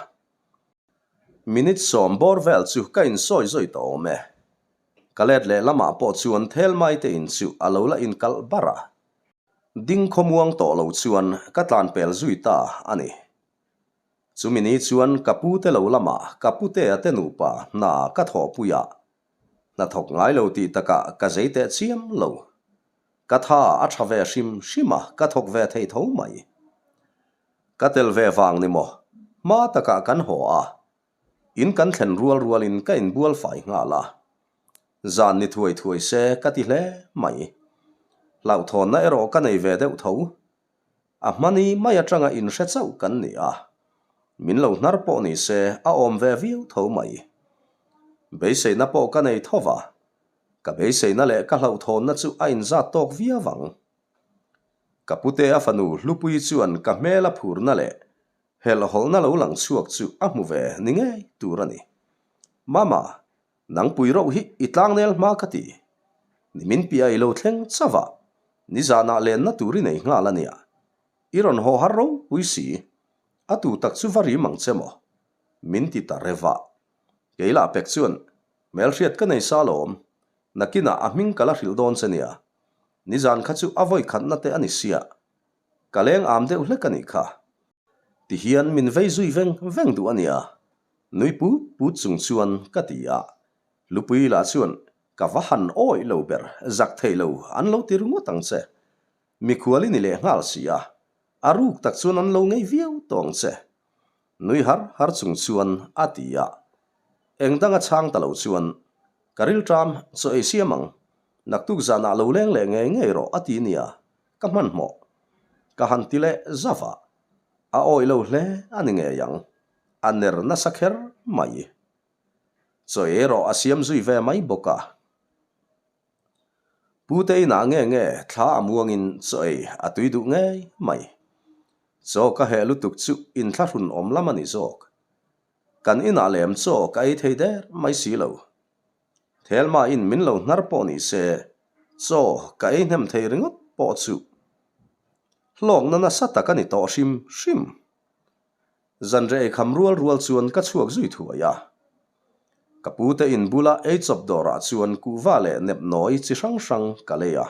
S1: Minute sawm bawr vel chu ka insawi zawi tawh awm e. Ka let leh lamah pawh chuan Thelmai te in chu a lo la inkalh bar a. Ding khawmuang tawh lo chuan ka tlan pel zui ta a ni. Chumi ni chuan ka pu te lo lamah ka putea te nupa hna ka thawhpui a, hna thawk ngai lo tih takah ka zei teh chiam lo. Ka tha a tha ve hrim hrim a, ka thawk ve thei tho mai. Ka tel ve vang ni maw? Hma takah kan haw a, in kan thlen rual rualin ka inbual fai nghal a. Zan ni thuai thuai se ka ti hle mai. Hlauhthawnna erawh ka nei ve deuh tho. A hmani mai atanga inhre chauh kan ni a, min lo hnar pawh ni se a awm ve viau tho mai. Beiseina pawh ka nei tho va, ka beiseina leh ka hlauhthawnna chu a inzat tawk viau ang. Ka pute a fanu Hlupui chuan ka hmel a phurna leh helhhawlhna lo lang chhuak chu a hmu ve ni ngei tur a ni. Mama, nangpui roh hi i tlangnel hma ka ti. Nimin piah i lo thleng chauh a, nizanah lenna tur i nei nghal a nia. I rawn haw har ropui si. A tu tak chu va rim ang che maw? Min ti ta reva. Kei lah pek chuan, Hmelhriat ka nei sa lawm. Nakinah a hming ka la hrilh dawn che nia. Nizan kha chu a vawi khatna te a ni sia. Ka leng am deuh hlek a nih kha. Tihian min vei zui veng veng duh a nia. Nui put put chung chuan ka ti a. Lupui lah chuan ka va han awih lo ber, zak thei lo an lo ti ringawt ang che. Mikhual i ni leh nghal si a, a ruk tak chuan an lo ngei viau tawh ang che. Nui har har chung chuan a ti a. Eng danga chhang ta lo chuan, Ka rilṭam chaw ei siam ang, naktuk zanah lo leng leh ngei ngei rawh a ti nia, ka hmanhmawh. Ka han ti leh zauh a, a awih lo hle a ni ngei ang, a ner nasa kher mai. Chaw ei rawh a siam zui ve mai bawk a. Pute inah nge nge thla a muangin chaw ei a tui duh ngei mai. Chaw ka heh lutuk chu inthlahrun awm lam a ni zawk. Kan inah lem chaw ka ei thei der mai si lo. Thelma in min lo hnar pawh ni se, chaw ka ei hnem thei ringawt pawh chu hlawkna nasa tak a ni tawh hrim hrim. Zanreh eikham rual rual chuan ka chhuak zui thuai a. Ka pute in bula ei chawp dawrah chuan kuhva leh nepnawi chi hrang hrang ka lei a.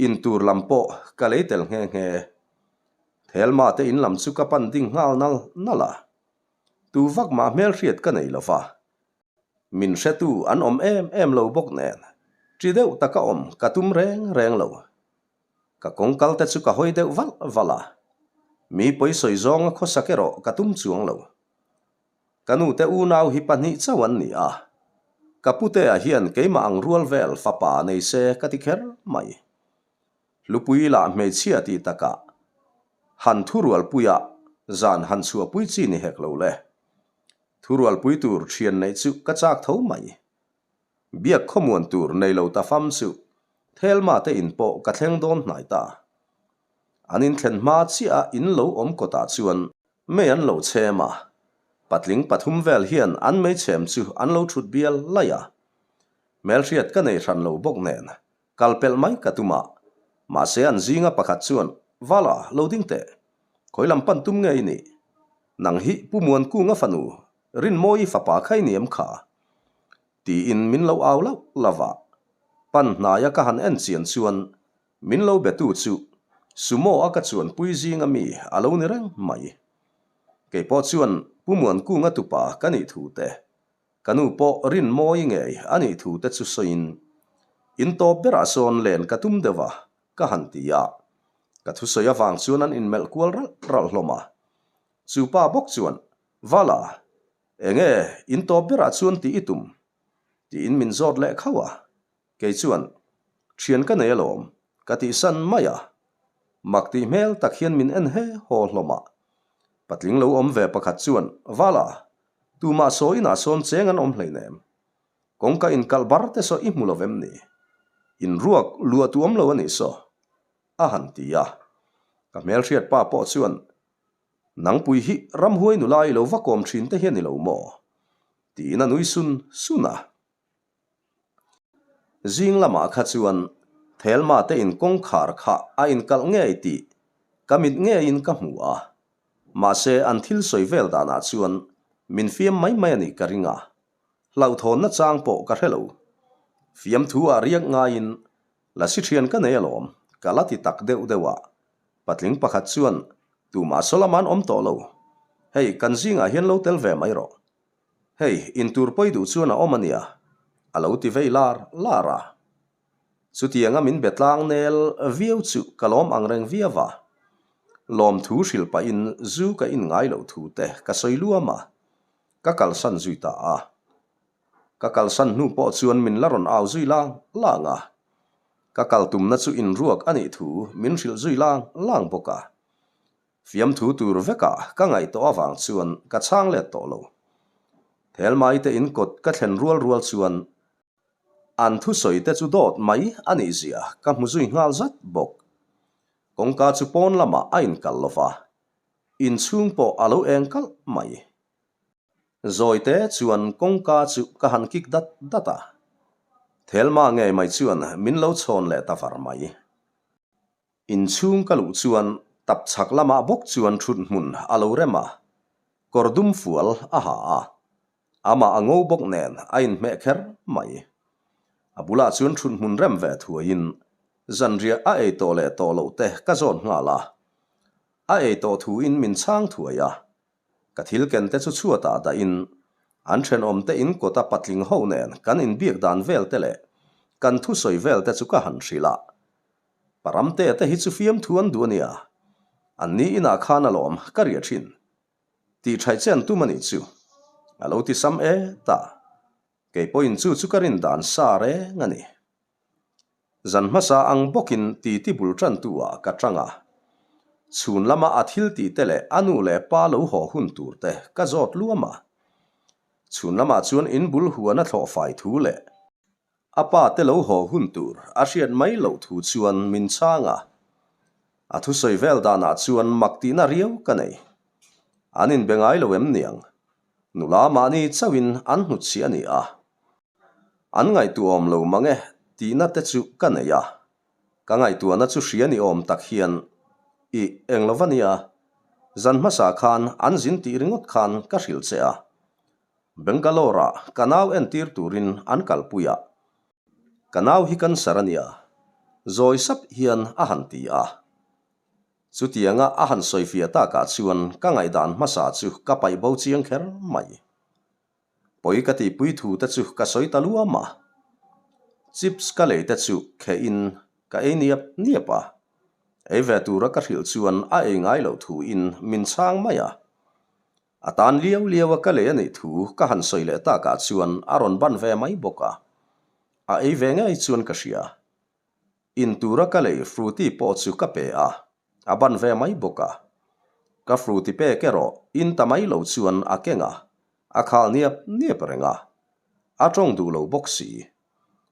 S1: In tur lam pawh ka lei tel nghe nghe. Thelma te in lam chu ka pan ding nghal nal nal a. Tu vak mah hmelhriat ka nei lo va. Min hretu an awm em em lo bawk nen, ṭi deuh taka awm ka tum reng reng lo. Ka kawngkal te chu ka hawi deuh valh valh a, mi pawisawi zawnga khawsak erawh ka tum chuang lo. Ka nute unau hi pahnih chauh an ni a, ka putea hian keimah ang rual vel fapa nei se ka ti kher mai. Hlupui lah hmeichhia tih takah han thurualpuia zan han chhuahpui chi ni hek lo le. Thurualpui tur thian neih chu ka chak tho mai. Biak khawmuan tur nei lo ta fam chu Thelma te in pawh ka thleng dawn hnai ta. An inthlen hma chiah a in lo awm kawtah chuan mei an lo chhem a, patling pathum vel hian an meichhem chu an lo thut bial laih a. Hmelhriat ka nei hran lo bawk nen kal pelh mai ka tum a, mahse an zinga pakhat chuan Vala lo ding teh, khawi lam pan tum nge i nih? Nang hi Pu Muankunga fanu Rinmawi fapa kha i ni em kha? Tiin min lo au lauh lauh a. Pan hnaia ka han en chian chuan min lo betu chu Sumo a ka chuanpui zinga mi a lo ni reng mai. Keipawh chuan Pu Muankunga tupa ka nih thu te. Ka nu pawh Rinmawi ngei a nih thu te chu sawiin, In tawp berah sawn len ka tum deuh a, ka han ti a. Ka thusawi avang chuan an inmelh kual ralh ralh hlawm a. Chu pa bawk chuan, Vala, enge in tawp berah chuan tih i tum? tiin min zawt leh khauh a. Kei chuan, Thian ka nei alawm, ka tihsan mai a. Mak tih hmel tak hian min en he haw hlawm a. Patling lo awm ve pakhat chuan, Vala, tumah saw inah sawn cheng an awm hleinem. Kawngka inkalh bar te saw i hmu lo vem ni? Inruak luah tu awm lo a nih saw, a han ti a. Ka hmelhriat pa pawh chuan, Nangpui hi ramhuai nula i lo va kawm thin te hian i lo maw? tiin a nui sun sun a. Zing lamah kha chuan Thelma te in kawngkhar kha a inkalh ngei tih ka mit ngeiin ka hmu a, mahse an thil sawi vel danah chuan min fiam mai mai a nih ka ring a, hlauhthawnna chang pawh ka hre lo. Fiamthu ah riak ngaiin lasi thian ka nei alawm ka la ti tak deuh deuh a, patling pakhat chuan tumah saw lama an awm tawh lo, hei kan zingah hian lo tel ve mai rawh Hei, intur pawi duh chuan a awm a nia, a lo ti vei lar lar a. Chutianga min be tlang nel viau chu ka lawm ang reng viau a. Lawmthu hrilh pahin zu ka in ngai loh thu te ka sawi luam a, ka kalsan zui ta a. Ka kalsan hnu pawh chuan min la rawn au zui lang lang a. Ka kal tumna chu inruak a nih thu min hrilh zui lang lang bawk a. Fiamthu tur vekah ka ngaih tawh avang chuan ka chhang let tawh lo. Thelmai te in kawt ka thlen rual rual chuan an thusawi te chu dawt mai a nih zia ka hmu zui nghal zat bawk. Kawngka chu pawn lamah a inkalh lo va, inchhung pawh a lo eng kalh mai. Zawite chuan kawngka chu ka han kik dat dat a, Thelma ngei mai chuan min lo chhawn leh ta var mai. Inchhung ka luh chuan tap chhak lamah bawk chuan thut hmun a lo rem a, kawr dum fual a ha a, amah a ngo bawk nen a inhmeh kher mai. A bulah chuan thut hmun rem ve thuaiin zanriah a ei tawh leh tawh loh te ka zawt nghal a, a ei tawh thuin min chhang thuai a, ka thil ken te chu chhuatah dahin an thenawm te in kawta patling ho nen kan inbiak dan vel te leh kan thusawi vel te chu ka han hrilh a. Paramte te hi chu fiamthu an duh a nia, an ni inah khan alawm ka riah thin. Tih thaih che an tum a nih chu, a lo ti sam e ta. Kei pawhin chu chu ka rin dan sa reng a ni. Zan hmasa ang bawkin titi bul tantu ah ka tang a. Chhun lama a thil tih te leh a nu leh pa lo haw hun tur te ka zawt luam a. Chhun lamah chuan in bul huan a thlawh fai thu leh A pa te lo haw hun tur a hriat mai loh thu chuan min chhang a, a thusawi vel danah chuan mak tihna riau ka nei. An inbe ngai lo em niang? Nula mahni chauhin an hnutchhiah a ni a, an ngaihtuahawm lo mang e tihna te chu ka nei a, ka ngaihtuahna chu hria ni awm tak hian i eng lo va nia, zan hmasa khan an zin tih ringawt khan ka hrilh che a, Bangalore-ah ka nau entir turin an kalpui a, ka nau hi cancer a nia, zawi sap hian a han ti a. Chutianga a han sawifiah takah chuan ka ngaihdan hmasa chu ka paih bo chiang kher mai. Pawi ka tihpui thu te chu ka sawi ta luam a, chips ka lei te chu khehin ka ei niap niap a, ei ve tura ka hrilh chuan a ei ngai loh thuin min chhang mai a. A tan liau liau a ka lei a nih thu ka han sawi leh takah chuan a rawn ban ve mai bawk a, a ei ve ngei chuan ka hria. In tura ka lei fruity pawh chu ka pe a, a ban ve mai bawk a. Ka fruity pek erawh in ta mai lo chuan a keng a, a khal niap niap reng a. A tawng duh lo bawk si.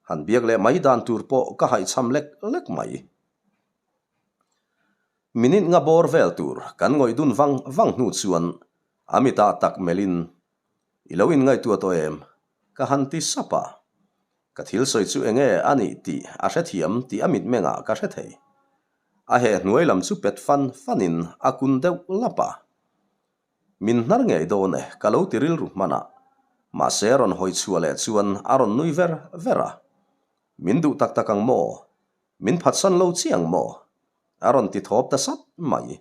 S1: Han biak leh mai dan tur pawh ka haihchham lek lek mai. Minute nga bawr vel tur kan ngawih dun vang vang hnu chuan a mitah tak melhin, I lo inngaihtuah tawh em? Ka han ti sap a. Ka thil sawi chu enge a nih tih a hrethiam tih a mitmengah ka hre thei. A heh hnuai lam chu pet fan fanin a kun deuh lap a. Min hnar ngei dawn e, ka lo ti rilru hman a. Mahse rawn hawi chhuah leh chuan a rawn nui ver ver a. Min duh tak tak ang maw? Min phatsan lo chiang maw? A rawn ti thawp ta sat mai.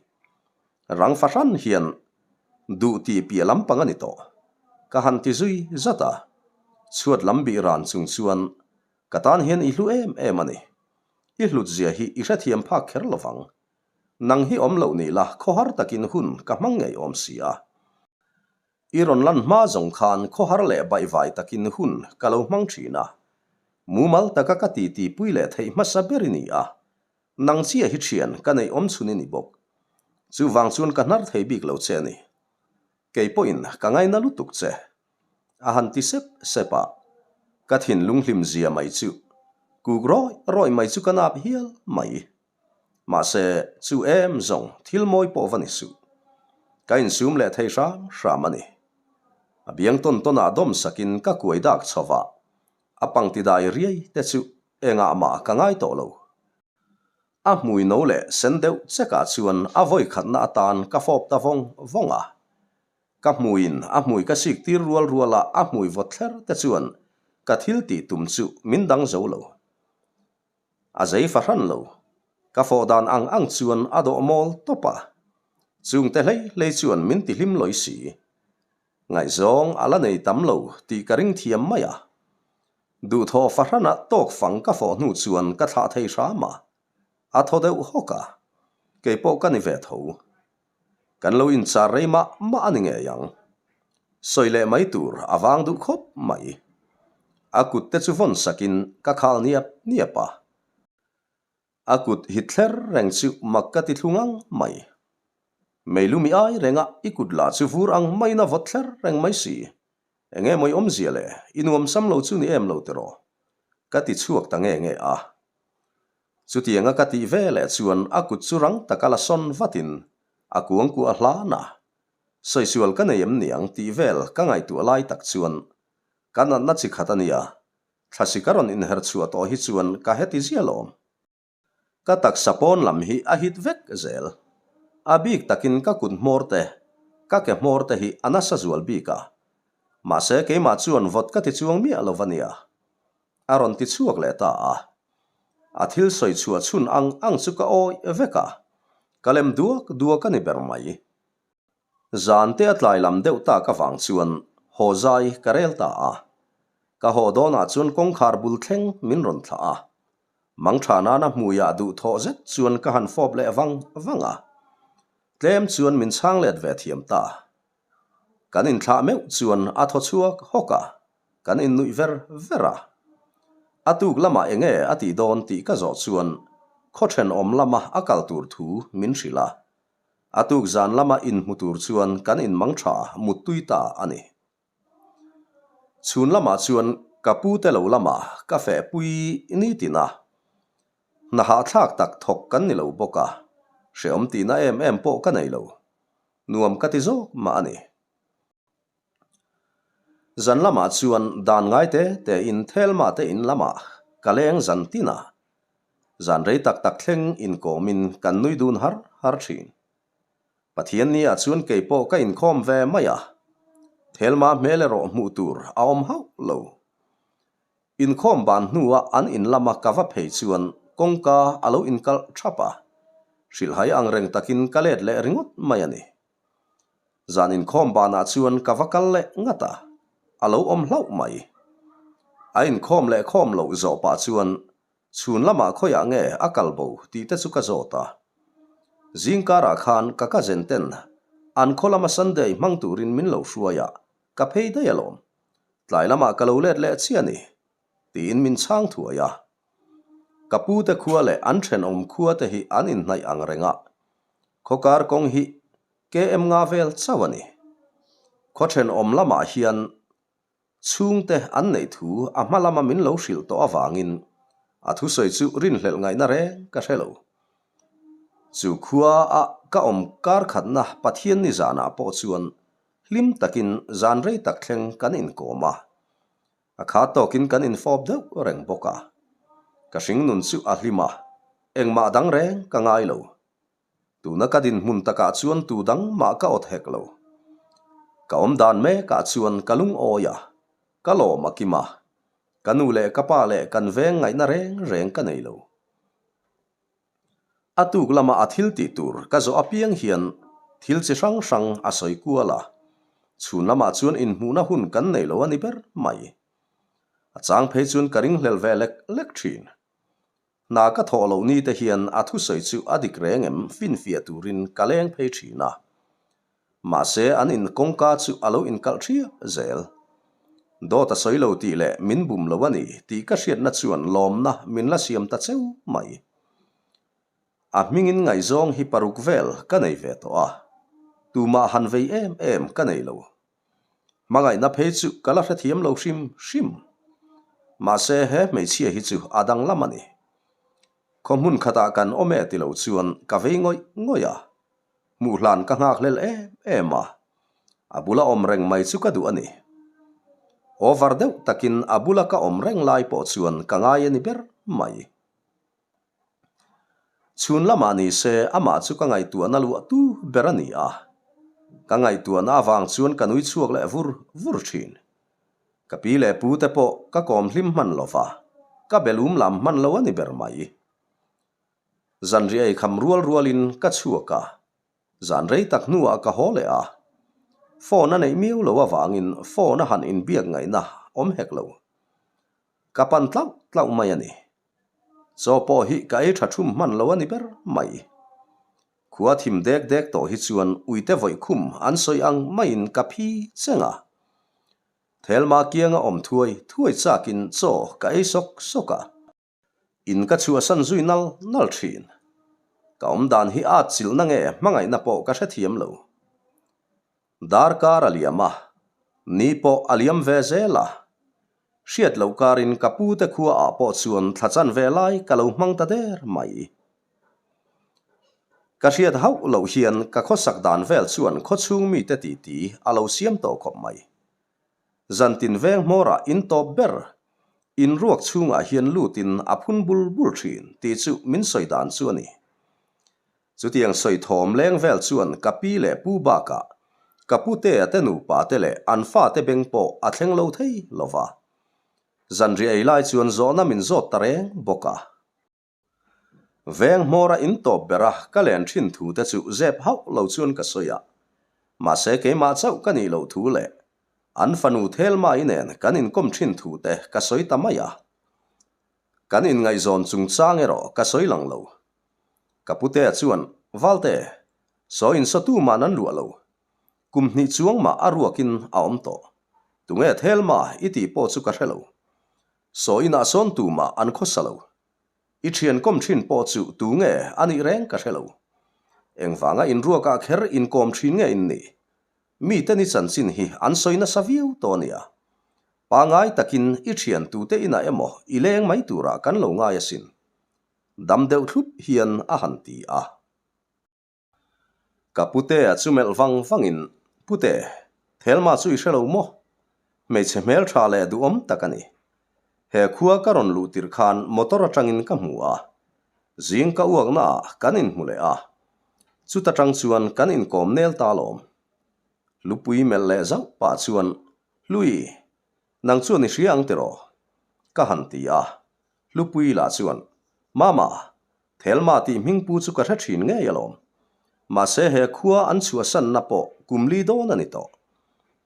S1: Rang fahran hian duh tih piah lampang a ni tawh. Ka han ti zui zat a. Chhuat lam bih ran chung chuan, Ka tan hian i hlu em em a ni. I hlutzia hi i hrethiam phak kher lo vang. Nang hi awm loh ni la khawhar takin hun ka hmang ngei awm si a. I rawn lan hma zawng khan khawhar leh baihvai takin hun ka lo hmang thin a. Mumal taka ka titi pui leh theih hmasa ber i ni a. Nang chiah hi thian ka neih awm chhun i ni bawk. Chuvang chuan ka hnar thei bik lo che a ni. Kei pawhin ka ngaina lutuk che. A han ti sep sep a, ka thinlung hlim zia mai chu kuk rawih rawih mai chu ka nap hial mai. Mahse, chu em zawng thil mawi pawh va ni suh. Ka insum leh thei hram hram a ni. A biang tawn tawnah dawm sakin ka kuai dak chho va, a pangti dai riai te chu engah mah ka ngai tawh lo. A hmui no leh sen deuh chekah chuan a vawi khatna atan ka fawp ta vawng vawng a. Ka hmuiin a hmui ka sik tir rual ruala a hmui vawt thler te chuan ka thil tih tum chu min dang zo lo. A zei fahran lo. Ka fawh dan ang ang chuan a dawh mawl tawp a. Chungte hlei hlei chuan min ti hlim lawi si. Ngaihzawng a la nei tam lo tih ka ring thiam mai a. Duhthawh fahrana tawk fang ka fawh hnu chuan ka thlah thei hram a. A thaw deuh hawk a. Kei pawh ka ni ve tho. Kan lo inchar rei mah mah a ni ngei ang. Sawi leh mai tur a vang duh khawp mai. A kut te chu vawn sakin ka khal niap niap a. A kut hit thler reng chu mak ka ti thlu ngang mai. Meilumi ai renga i kut lah chu vur ang maiin a vawt thler reng mai si. Enge mawi awmzia le, i nuam sam lo chu ni em lo tiraw? Ka ti chhuak ta nge nge a. Chutianga ka tih ve leh chuan a kut chu rang taka la sawn vatin a kuangkuah hlan a. Sawisûal ka nei em niang tih vel ka ngaihtuah lai tak chuan ka natna chi khat a nia, thlasi ka rawn inher chhuah tawh hi chuan ka heti zia lawm. Ka taksa pawn lam hi a hit vek zel. A bik takin ka kut hmawr te, ka ke hmawr te hi a nasa zual bik a. Mahse keimah chuan vawt ka ti chuang miah lo va nia. A rawn ti chhuak leh ta a. A thil sawi chhuah chhun ang ang chu ka awih vek a, ka lem duak duak a ni ber mai. Zan te a tlai lam deuh tak avang chuan haw zai ka rel ta a. Ka haw dawnah chuan kawngkhar bul thleng min rawn thlah a. Mangtha nana hmuiah duhthawh zet chuan ka han fawp leh vang vang a. Tlem chuan min chhang let ve thiam ta. Kan inthlah meuh chuan a thaw chhuak hawk a, kan innuih ver ver a. A tuk lamah enge a tih dawn tih ka zawh chuan khaw thenawm lama a kal tur thu min hrilh a. A tuk zan lama inhmu tur chuan kan inmang tha muttui ta a ni. Chhun lamah chuan ka pu te lo lamah ka fehpui nitin a. Hna hahthlak tak thawk kan ni lo bawk a, hrehawm tihna em em pawh ka nei lo. Nuam ka ti zawk mah a ni. Zan lamah chuan dan ngai te tein Thelma te in lamah ka leng zan tin a. Zan rei tak tak thleng inkawmin kan nui dun har har thin. Pathian ni ah chuan kei pawh ka inkhawm ve mai a. Thelma hmel erawh hmuh tur a awm hauh lo. Inkhawm ban hnua an in lama ka va phei chuan kawngka a lo inkalh thap a, hrilhhai ang reng takin ka let leh ringawt mai a ni. Zan inkhawm banah chuan ka va kal leh ngat a, a lo awm hlauh mai. A inkhawm leh khawm loh zawh pah chuan chhun lamah khawiah nge a kal bo tih te chu ka zawt a. Zingkarah khan ka cousin ten an khaw lama Sunday hmang turin min lo hruai a, ka phei daih alawm. Tlai lamah ka lo let leh chiah a ni, tiin min chhang thuai a. Ka pute khua leh an thenawm khua te hi an inhnaih ang reng a, khawkar kawng hi KM nga vel chauh a ni. Khaw thenawm lamah hian chhungte an neih thu a hma lama min lo hrilh tawh avangin a thusawi chu rinhlelh ngaihna reng ka hre lo. Chu khua a ka awm kar khatna Pathian nizanah pawh chuan Hlim takin zan rei tak thleng kan inkawm a, a kha tawkin kan infawp deuh reng bawk a. Ka hringnun chu a hlim a, engmah dang reng ka ngai lo. Tuna ka dinhmun takah chuan tu dang mah ka awt hek lo. Ka awm dan mekah chuan ka lungawi a, ka lawm a kim a, ka nu leh ka pa leh kan veng ngaihna reng reng ka nei lo. A tuk lama a thil tih tur ka zawh apiang hian thil chi hrang hrang a sawi kual a, chhun lamah chuan inhmuhna hun kan nei lo a ni ber mai. A chang phei chuan ka ringhlel ve lek lek thin. Hna ka thawh loh ni te hian a thusawi chu a dik reng em finfiah turin ka leng phei thin a. Mahse an in kawngka chu a lo inkalh thiap zel. Dawt a sawi lo tih leh min bum lo a ni tih ka hriatna chuan lawmna min la siam ta cheu mai. A hmingin ngaihzawng hi paruk vel ka nei ve tawh a, tumah han vei em em ka nei lo. Hmangaihna phei chu ka la hrethiam lo hrim hrim. Mahse he hmeichhia hi chu a danglam a ni. Khaw hmun khatah kan awm e ti lo chuan ka vei ngawih ngawih a, hmuh hlan ka nghakhlel em em a, a bula awm reng mai chu ka duh a ni. Over deuh takin a bula ka awm reng lai pawh chuan ka ngai a ni ber mai. Chhun lamah ni se amah chu ka ngaihtuahna luah tu ber a ni a, ka ngaihtuahna avang chuan ka nui chhuak leh vur vur thin. Ka pi leh pu te pawh ka kawm hlim hman lo va, ka be lum lam hman lo a ni ber mai. Zanriah ei kham rual rualin ka chhuak a, zan rei tak hnuah ka haw leh a. Phone a neih miau lo avangin phone a han inbiak ngaihna awm hek lo. Ka pan tlauh tlauh mai a ni. Chaw pawh hi ka ei tha thum hman lo a ni ber mai. Khua thim dek dek tawh hi chuan uite vawih khum an sawi ang maiin ka phi cheng a. Thelma kianga awm thuai thuai chakin chaw ka ei sawk sawk a. In ka chhuahsan zui nal nal thin. Ka awm dan hi at chilhna nge hmangaihna pawh ka hrethiam lo. Darkar a liam a, ni pawh a liam ve zel a. Hriat loh karin ka pu te khua ah pawh chuan thla chan ve lai ka lo hmang ta der mai. Ka hriat hauh loh hian ka khawsak dan vel chuan khawchhung mite titi a lo siam tawh khawp mai. Zantin veng hmawrah in tawp ber, in ruak chhungah hian lutin a phun bul bul thin tih chu min sawi dan chu a ni. Chutiang sawi thawm leng vel chuan ka pi leh pu bakah ka putea te nupa te leh an fate beng pawh a thleng lo thei lo va. Zanriah ei lai chuan zawhna min zawt ta reng bawk a. Veng hmawra in tawp bera ka len thin thu te chu zep hauh lo chuan ka sawi a. Mahse keimah chauh ka nih loh thu leh an fanu Thelma-i nen kan inkawm thin thu te ka sawi ta mai a. Kan inngaihzawn chungchang erawh ka sawi lang lo. Ka putea chuan, Valte, saw insawtu mah nan luah lo. Kum hnih chuang mah a ruakin a awm tawh. Tunge Thelma i tih pawh chu ka hre lo. Saw inah sawn tu mah an khawsa lo. I thian kawm thin pawh chu tu nge a nih reng ka hre lo. Engvanga inruakah kher inkawm thin nge in nih? Mite ni chanchin hi an sawi nasa viau tawh a nia. Pangai takin i thian tute inah emaw i leng mai turah kan lo ngai asin. Dam deuh thlup hian a han ti a. Ka Putea chu melh vang vangin, Pute, Thelma chu i hre lo maw? Hmeichhe hmeltha leh duhawm tak a ni. He khua ka rawn luh tirh khan motor atangin ka hmu a. Zing ka uaknaah kan inhmu leh a. Chuta tang chuan kan inkawm nel ta alawm. Hlupui melh leh zauh pah chuan, Hlui, nang chuan i hria ang tiraw? Ka han ti a. Hlupui lah chuan, Mama, Thelma tih hmingpu chu ka hre thin ngei alawm. Mahse he khua an chhuahsanna pawh kum li dawn a ni tawh.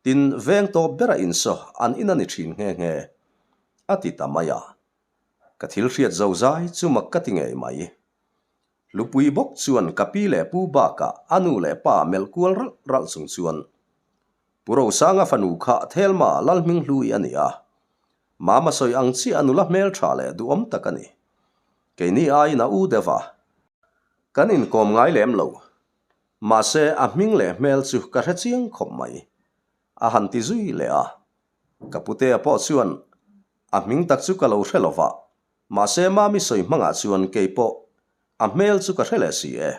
S1: Tin, veng tawp bera insaw an in a ni thin nghe nghe, a ti ta mai a. Ka thil hriat zo zai chu mak ka ti ngei mai. Hlupui bawk chuan ka pi leh pu bakah a nu leh pa melh kual ralh ralh chung chuan, Pu Rosanga fanu kha Thelma Lalhminghlui a ni a, Mama sawi ang chiah a nula hmel tha leh duhawm tak a ni. Keini aiin a u deuh a. Kan inkawm ngai lem lo. Mahse a hming leh hmel chu ka hre chiang khawp mai. A han ti zui leh a. Ka putea pawh chuan a hming tak chu ka lo hre lo va, mahse Mami sawi hmangah chuan kei pawh a hmel chu ka hre leh si e.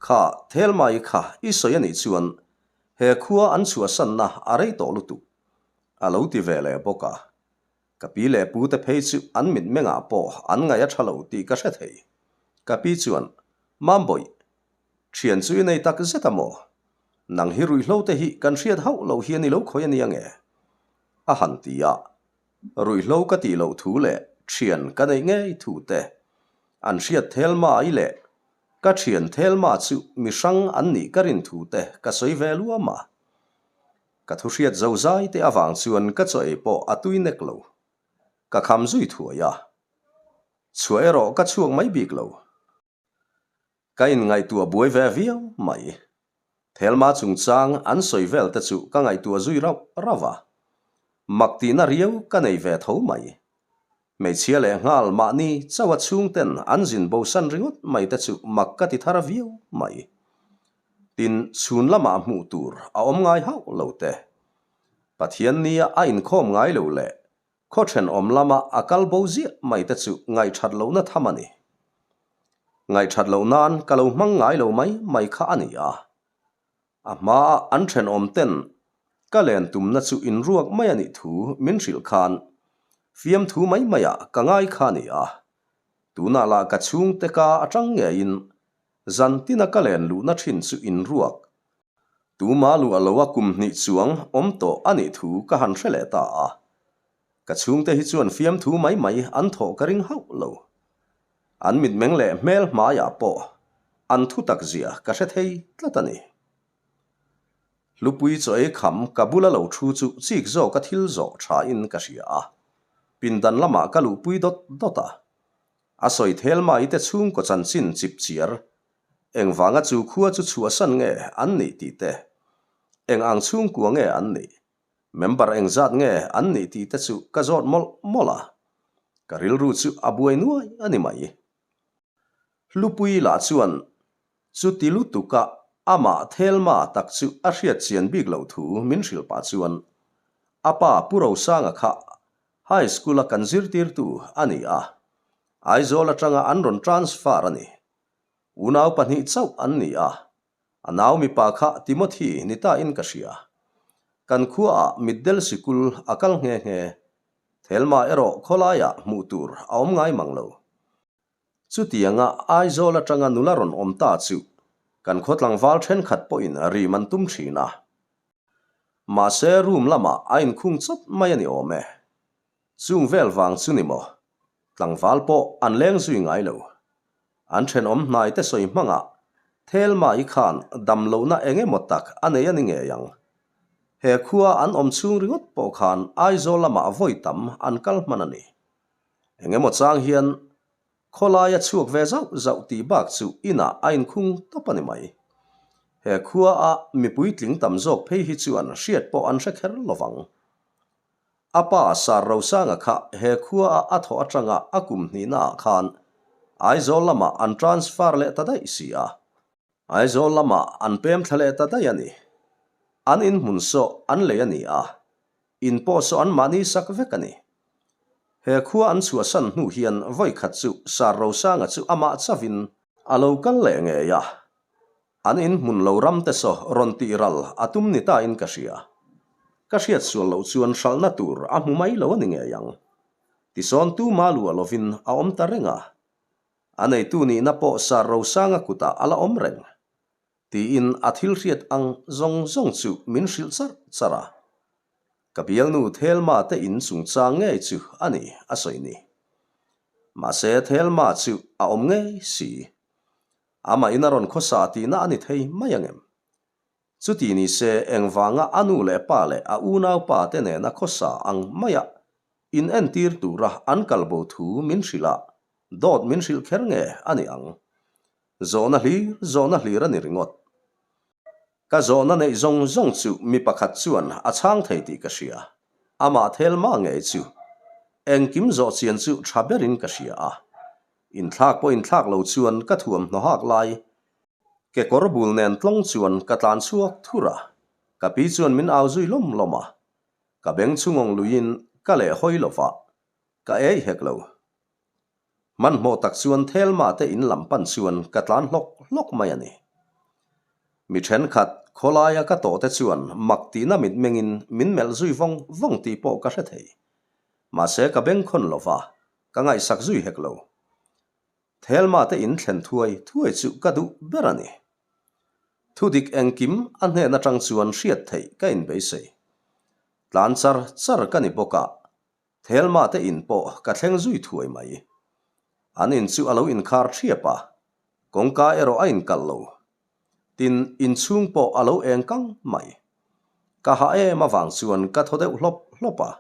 S1: Kha Thelmai kha i sawi a nih chuan he khua an chhuahsanna a rei tawh lutuk. A lo ti ve leh bawk a. Ka pi leh pu te phei chu an mitmengah pawh an ngaih a tha lo tih ka hre thei. Ka pi chuan, Mambawih, thian chu i nei tak zet a maw? Nang hi ruihhlo te hi kan hriat hauh loh hian i lo khawi a nia nge? A han ti a. Ruihhlo ka tih loh thu leh thian ka neih ngei thu te an hriat Thelma-i leh ka thian Thelma chu mi hrang an nih ka rin thu te ka sawi ve luam a. Ka thu hriat zo zai te avang chuan ka chaw ei pawh a tui nek lo. Ka kham zui thuai a. Chhuah erawh ka chhuak mai bik lo. Ka inngaihtuah buai ve viau mai. Thelma chungchang an sawi vel te chu ka ngaihtuah zui rauh rauh a. Mak tihna riau ka nei ve tho mai. Hmeichhia leh nghal mahni chauha chhungten an zin bosan ringawt mai te chu mak ka ti thar viau mai. Tin, chhun lamah hmuh tur a awm ngai hauh lo te. Pathian nia a inkhawm ngai lo leh Khaw thenawm lama a kal bo ziah mai te chu ngaihthat lohna tham a ni. Ngaihthat loh nan ka lo hmang ngai lo mai mai kha a ni a. A hmaa an thenawm ten ka len tumna chu inruak mai a nih thu min hrilh khan fiamthu mai maiah ka ngai kha a ni a. Tunah lah ka chhungte ka atang ngeiin zan tina ka len luhna thin chu inruak Tuma lu a lo a kum hnih chuang awm tawh a nih thu ka han hre leh ta a. Ka chhungte hi chuan fiamthu mai mai an thawh ka ring hauh lo. An mitmeng leh hmel hmaiah pawh an thu tak zia ka hre thei tlat a ni. Hlupui chaw ei kham ka bula lo thu chu chik zawka thil zawh thain ka hria a. Pindan lamah ka luhpui dawt dawt a. A sawi thel mai te chhungkaw chanchin chip chiar Engvanga chu khua chu chhuahsan nge an nih tih te, eng ang chhungkua nge an nih, member engzat nge an nih tih te chu ka zawt mawlh mawlh a, ka rilru chu a buai nuai a ni mai. Hlupui lah chuan chuti lutuka amah Thelma tak chu a hriat chian bik loh thu min hrilh pah chuan a pa Pu Rosanga kha High School-a kan zirtirtu a ni a, Aizawl atanga an rawn transfer a ni. Unau pahnih chauh an ni a, a nau mipa kha Timothy ni ta in ka hria. Kan khuaah mitdel sikul a kal nghe nghe. Thelma erawh khawlaiah hmuh tur a awm ngai mang lo. Chutianga Aizawl atanga nula rawn awm ta chu kan khaw tlangval thenkhat pawhin rim an tum thin a. Mahse room lamah a inkhung chawt mai a ni awm e. Chung vel vang chu ni maw? Tlangval pawh an leng zui ngai lo. An thenawm hnai te sawi hmangah Thelma-i khan dam lohna eng emaw tak a nei a ni ngei ang. He khua an awm chhung ringawt pawh khan Aizawl lamah vawi tam an kal hman a ni. Eng emaw chang hian khawlai a chhuak ve zauh zauh tih bak chu inah a inkhung tawp a ni mai. He khua a mipui tling tam zawk phei hi chuan hriat pawh an hre kher lovang. A pa Sir Rosanga kha he khua a a thawh atanga a kum hnihna ah khan Aizawl lamah an transfer leh ta daih si a. Aizawl lamah an pem thla leh ta daih a ni. An inhmun sawh an lei a ni a, in pawh sawh an mahni sak vek a ni. He khua an chhuahsan hnu hian vawi khat chu Sir Rosanga chu amah chavin a lo kal leh ngei a. An in hmun lo ram te saw rawn tih ral a tum ni ta in ka hria. Ka hriat sual loh chuan hralhna tur a hmu mai lo a ni ngei ang. Tisawn tuma luah lovin a awm ta reng a. A neitu nihna pawh Sir Rosanga kutah a la awm reng. Tiin a thil hriat ang zawng zawng chu min hrilh char char a. Ka bialnu Thelma te in chungchang ngei chu a ni a sawi ni. Mahse Thelma chu a awm ngei si. Amah in a rawn khawsa tihna a ni thei mai ang em? Chuti ni se engvanga a nu leh pa leh a unaupa te nena khawsa ang maia in entir tura an kal bo thu min hrilh a, dawt min hrilh kher nge a ni ang? Zawhna hlir zawhna hlir a ni ringawt. Ka zawhna neih zawng zawng chu mi pakhat chuan a chhang thei tih ka hria. Amah Thelma ngei chu engkim zawh chian chu tha berin ka hria a. Inthlak pawh inthlak lo chuan ka thuamhnaw hak lai kekawr bul nen tlawng chuan ka tlan chhuak thur a, ka pi chuan min au zui lawm lawm a, ka beng chhungawng luiin ka leh hawi lo va, ka ei hek lo. Hmanhmawh tak chuan Thelma te in lam pan chuan ka tlan hlawk hlawk mai a ni. Mi thenkhat khawlaia ka tawh te chuan mak tihna mitmengin min melh zui vawng vawng tih pawh ka hre thei. Mahse ka bengkhawn lo va, Ka ngaihsak zui hek lo. Thelma te in thlen thuai thuai chu ka duh ber a ni. Thudik engkim a hnen atang chuan hriat theih ka inbeisei. Tlan char char ka ni bawk a, Thelma te in pawh ka thleng zui thuai mai. An in chu a lo inkhar thiap a, kawngka erawh a inkalh lo. Tin, inchhung pawh a lo eng kang mai. Ka hah em avang chuan ka thaw deuh hlawp hlawp a.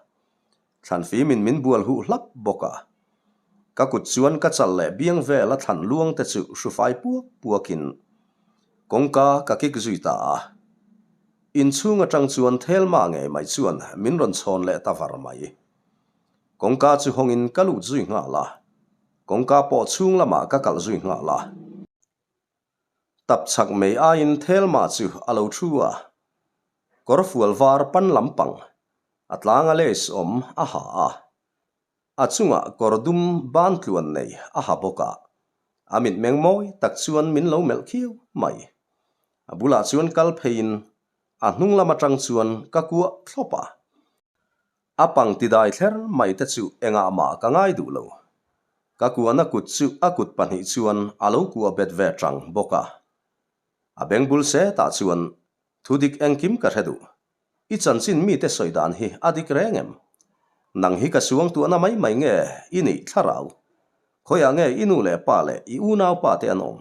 S1: Thlan fimin min bual huh hlap bawk a. Ka kut chuan ka chal leh biang vel a thlan luang te chu hrufai puak puakin kawngka ka kik zui ta a. Inchhung atang chuan Thelma ngei mai chuan min rawn chhawn leh ta var mai. Kawngka chu hawngin ka lut zui nghal a, kawngka pawh chhung lamah ka kalh zui nghal a. Tap chak mai aiin Thelma chu a lo thu a, kawr fual var pan lampang a tlanga lace awm a ha a, a chungah kawr dum ban tluan nei a ha bawk a, a mitmeng mawi tak chuan min lo melh khiau mai. A bulah chuan kal pheiin a hnung lam atang chuan ka kuah thlawp a. A pang tidai thler mai te chu engah mah ka ngai duh lo. Ka kuahna kut chu a kut pahnih chuan a lo kuah bet ve tang bawk a. A beng bul setah chuan thu dik engkim ka hre duh. I chanchin mite sawi dan hi a dik reng em? Nang hi ka suang tuahna mai mai nge i nih thlarau? Khawiah nge i nu leh pa leh i unaupa te an awm?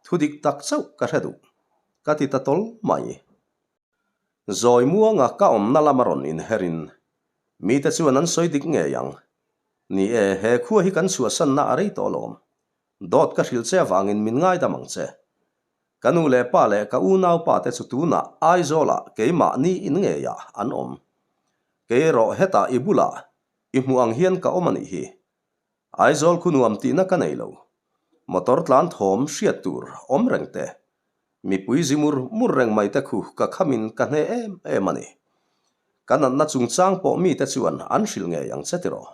S1: Thu dik tak chauh ka hre duh. Ka ti ta tawl mai. Zawi muanga ka awmna lama rawn inherin mite chuan an sawi dik ngei ang. Ni e, he khua hi kan chhuahsanna a rei tawh alawm. Dawt ka hrilh che avangin min ngaidam ang che. Ka nu leh pa leh ka unaupa te chu tunah Aizawlah keimah ni in ngeiah an awm. Kei erawh hetah i bulah i hmuh ang hian ka awm a nih hi. Aizawl khu nuam tihna ka nei lo. Motor tlan thawm hriat tur awm reng te, mipui zi mur mur reng mai te khu ka khamin ka hne em em a ni. Ka natna chungchang pawh mite chuan an hrilh ngei ang che tiraw.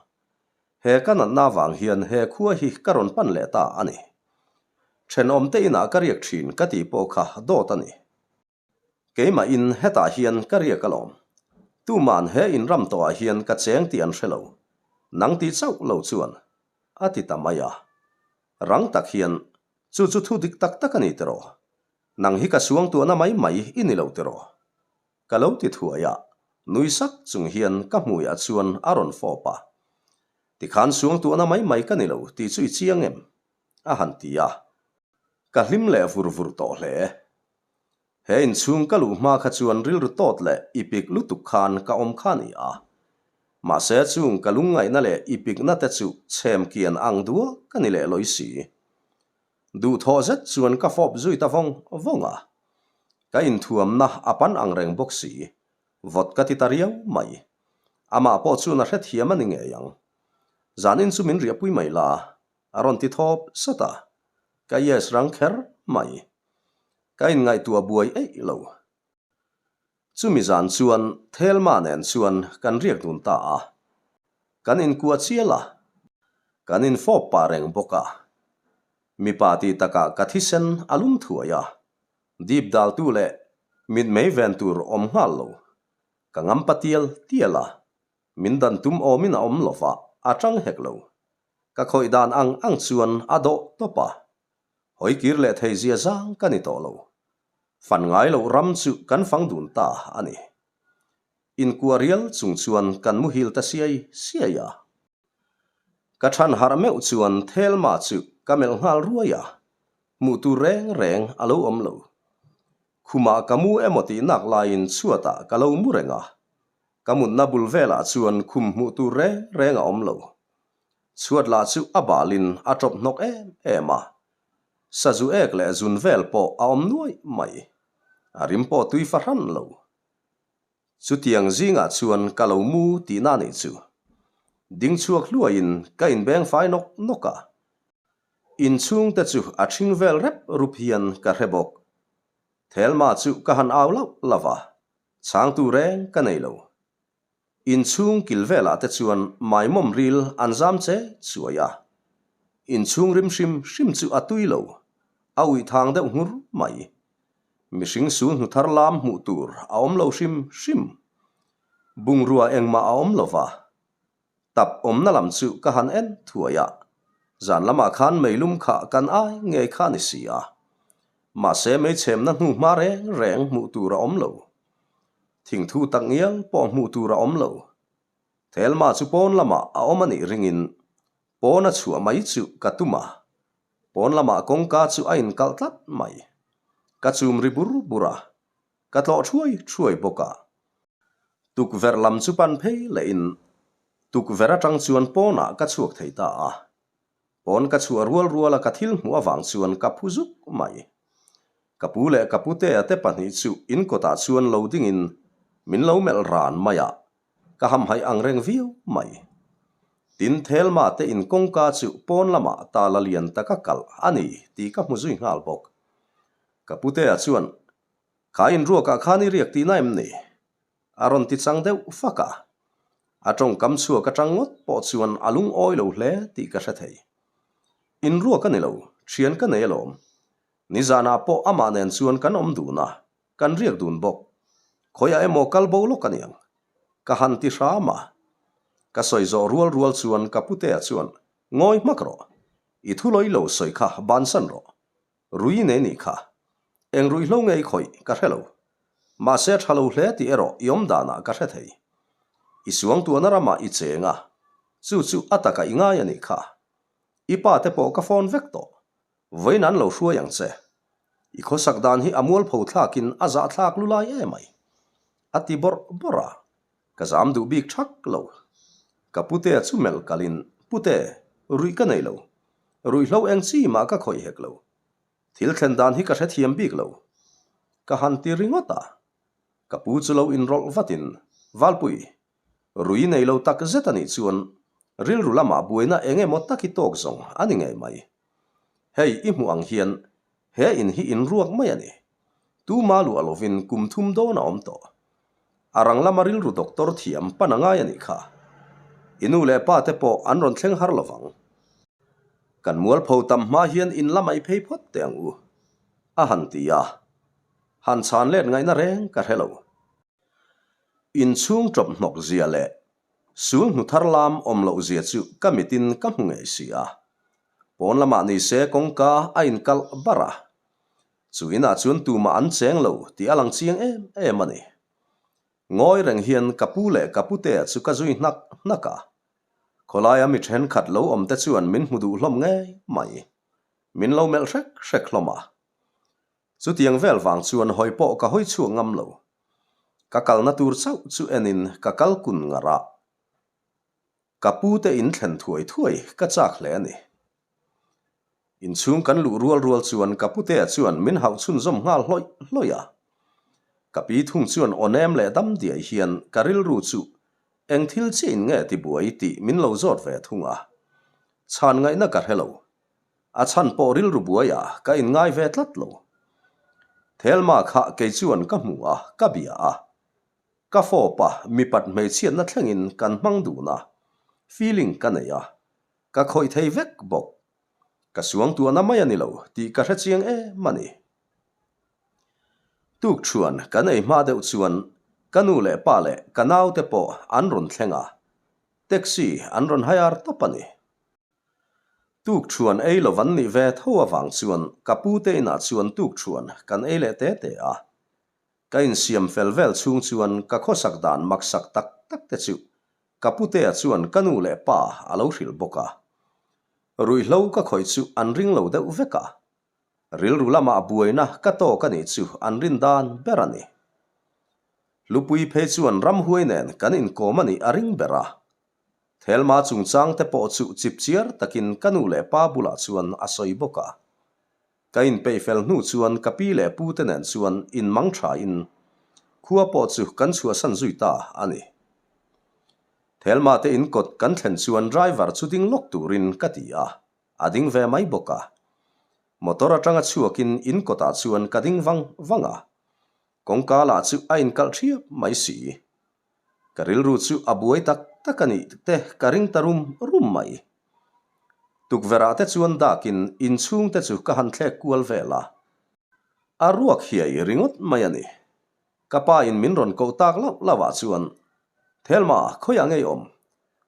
S1: He ka natna vang hian he khua hi ka rawn pan leh ta a ni. Thenawmte inah ka riak thin ka tih pawh kha dawt a ni. Keimahin hetah hian ka riak alawm. Tuman he inram tawhah hian ka cheng tih an hre lo. Nang ti chauh lo chuan a ti ta mai a. Rang tak hian, Chu chu thu dik tak tak a ni tiraw? Nang hi ka suangtuahna mai mai i ni lo tiraw? Ka lo ti thuai a, nui sak chung hian ka hmuiah chuan a rawn fawp a. Tikhan suangtuahna mai mai ka ni lo tih chu i chiang em? A han ti a. Ka hlim leh vur vur tawh hle. He inchhung ka luh hma kha chuan rilru tawt leh i pik lutuk khan ka awm kha ni a. Mahse chung ka lungngaihna leh i pikna te chu chhem kian ang duak ka ni leh lawi si. Duhthawh zet chuan ka fawp zui ta vawng vawng a. Ka inthuamna a pan ang reng bawk si. Vawt ka ti ta riau mai. Amah pawh chuan a hrethiam a ni ngei ang. Zanin chu min riahpui mai la, a rawn ti thawp sat a. Ka yes rang kher mai. Ka inngaihtuah buai eih lo. Chumi zan chuan Thelma nen chuan kan riak dun ta a. Kan inkuah chial a. Kan infawp pah reng bawk a. Mipa tih takah ka thisen a lum thuai a. Dip daltu leh mitmei ven tur awm nghal lo. Ka ngampa tial tial a. Min dan tum awmin a awm lo va, a tang hek lo. Ka khawih dan ang ang chuan a dawh tawp a. Hawi kir leh thei zia zang ka ni tawh lo. Fan ngai loh ram chu kan fang dun ta a ni. Inkuah rial chung chuan kan muhil ta siai siai a. Ka than harh meuh chuan Thelma chu ka melh nghal ruai a, hmuh tur reng reng a lo awm lo. Khumah ka mu emaw tih nak laiin chhuatah ka lo mu reng a, ka mutna bul velah chuan khum hmuh tur reng reng a awm lo. Chhuat lah chu a balin a tawp hnawk em em a, sazu ek leh zun vel pawh a awm nuaih mai. A rim pawh tui fahran lo. Chutiang zingah chuan ka lo mu tihna nih chu. Ding chhuak hluaiin ka inbeng fai nawk nawk a. Inchhungte chu a ṭhing vel rep rup hian ka hre bawk. Thelma chu ka han au lauh lauh a, chhangtu reng ka nei lo. Inchhung kil velah te chuan maimawm ril an zam che chuai a. Inchhung rim hrim hrim chu a tui lo, a uih thang deuh nghur mai. Mihring sul hnu thar lam hmuh tur a awm lo hrim hrim. Bungrua engmah a awm lo va. Tap awmna lam chu ka han en thuai a, zan lamah khan meilum kha kan ai ngei kha ni si a. Mahse meichhemna hnu hma reng reng hmuh tur a awm lo. Thingthu tak ngial pawh hmuh tur a awm lo. Thelma chu pawn lamah a awm a nih ringin pawn a chhuah mai chu ka tum a, pawn lamah kawngka chu a inkalh tlat mai. Ka chum ri bur bur a, ka tlawh thuai thuai bawk a. Tukverh lam chu pan phei lehin. Tukverh atang chuan pawnah ka chhuak thei ta a. Pawn ka chhuah rual ruala ka thil hmuh avang chuan ka phu zuk mai. Ka pu leh ka putea te pahnih chu in kawtah chuan lo dingin min lo melh ran mai a, ka hamhaih ang reng viau mai. Tin, Thelma te in kawngka chu pawn lamah tala lian taka kalh a ni tih ka hmu zui nghal bawk. Ka putea chuan, Kha inruakah khan i riak tihna em ni? A rawn ti chang deuh fak a. A tawngkam chhuak atang ngawt pawh chuan a lungawi lo hle tih ka hre thei. Inruak a ni lo, thian ka nei alawm. Nizanah pawh amah nen chuan kan awm dun a, kan riak dun bawk. Khawiah emaw kal bo lawk a niang. Ka han ti hram a. Ka sawi zawh rual rual chuan ka putea chuan, Ngawi hmak rawh. I thu lawi lo sawi kha bansan rawh. Rui nei nih kha. Eng ruihhlo nge i khawih ka hre lo. Mahse a tha lo hle tih erawh i awm danah ka hre thei. I suangtuahna ramah i cheng a, chu chu a takah i ngai a nih kha. I pa te pawh ka phone vek tawh. Vawiin an lo hruai ang che. I khawsak dan hi a mualpho thlakin a zahthlak lu lai em ai. A ti bawrh bawrh a, ka zam duh bik thak lo. Ka putea chu melh kalin, Pute, ruih ka nei lo. Ruihhlo eng chi mah ka khawih hek lo. Thil thlen dan hi ka hrethiam bik lo. Ka han ti ringawt a. Ka pu chu lo inrawlh vatin, Valpui, rui nei lo tak zet a nih chuan rilru lamah buaina eng emaw tak i tawk zawng a ni ngei mai. Hei i hmuh ang hian he in hi inruak mai a ni. Tuma luah lovin kum thum dawn a awm tawh. A rang lama rilru doctor thiam pan a ngai a nih kha. I nu leh pa te pawh an rawn thleng har lovang. Kan mualpho tam hma hian in la mai phei phawt teh ang u, a han ti a. Han chhan let ngaihna reng ka hre lo. Inchhung tawp hnawk zia leh sul hnu thar lam awm loh zia chu ka mitin ka hmu ngei si a. Pawn lamah ni se kawngka a inkalh bar a. Chu inah chuan tumah an cheng lo tih a lang chiang em em a ni. Ngawi reng hian ka pu leh ka putea chu ka zui hnak hnak a. Khawlaia mi thenkhat lo awm te chuan min hmu duh hlawm ngei mai. Min lo melh hrek hrek hlawm a. Chutiang vel vang chuan hawi pawh ka hawi chhuak ngam lo. Ka kalna tur chauh chu enin ka kal kun ngar a. Ka pu te in thlen thuai thuai ka chak hle a ni. Inchhung kan luh rual rual chuan ka putea chuan min hauh chhunzawm nghal hlawih hlawih a. Ka pi thung chuan aw nem leh dam diai hian ka rilru chu eng thil chiah in nge tibuai tih min lo zawt ve thung a. Chhan ngaihna ka hre lo. A chhan pawh rilru buaiah ka inngai ve tlat lo. Thelma kha kei chuan ka hmu a, ka bia a. Ka fawp a, mipat hmeichhiatna thlengin kan hmang dun a, feeling ka nei a. Ka khawih thei vek bawk. Ka suangtuahna mai a ni lo tih ka hre chiang em a ni. Tuk chuan kan ei hma deuh chuan ka nu leh pa leh ka naute pawh an rawn thleng a, taxi an rawn hire tawp a ni. Tuk chuan ei lo an nih ve tho avang chuan ka pute inah chuan tuk chuan kan ei leh te te a. Ka insiam fel vel chhung chuan ka khawsak dan maksak tak tak te chu Ka putea chuan ka nu leh pa a lo hrilh bawk a. Ruihhlo ka khawih chu an ring lo deuh vek a. Rilru lamah buaina ka tawk a nih chu an rin dan ber a ni. Hlupui phei chuan ramhuai nen kan inkawm a nih a ring ber a. Thelma chungchang te pawh chu chipchiar takin ka nu leh pa bulah chuan a sawi bawk a. Ka inpeih fel hnu chuan ka pi leh pu te nen chuan inmang thain khua pawh chu kan chhuahsan zui ta a ni. Thelma te in kawt kan thlen chuan driver chu ding lawk turin ka ti a, a ding ve mai bawk a. Motor atanga chhuakin in kawtah chuan ka ding vang vang a, kawngka lah chu a inkalh thiap mai si. Ka rilru chu a buai tak tak a nih te ka ring ta rum rum mai. Tukverh ah te chuan dakin inchhung te chu ka han thlek kual vel a. A ruak hiai ringawt mai a ni. Ka pa in min rawn koh tak lauh lauh ah chuan, Thelma, khawiah ngei awm?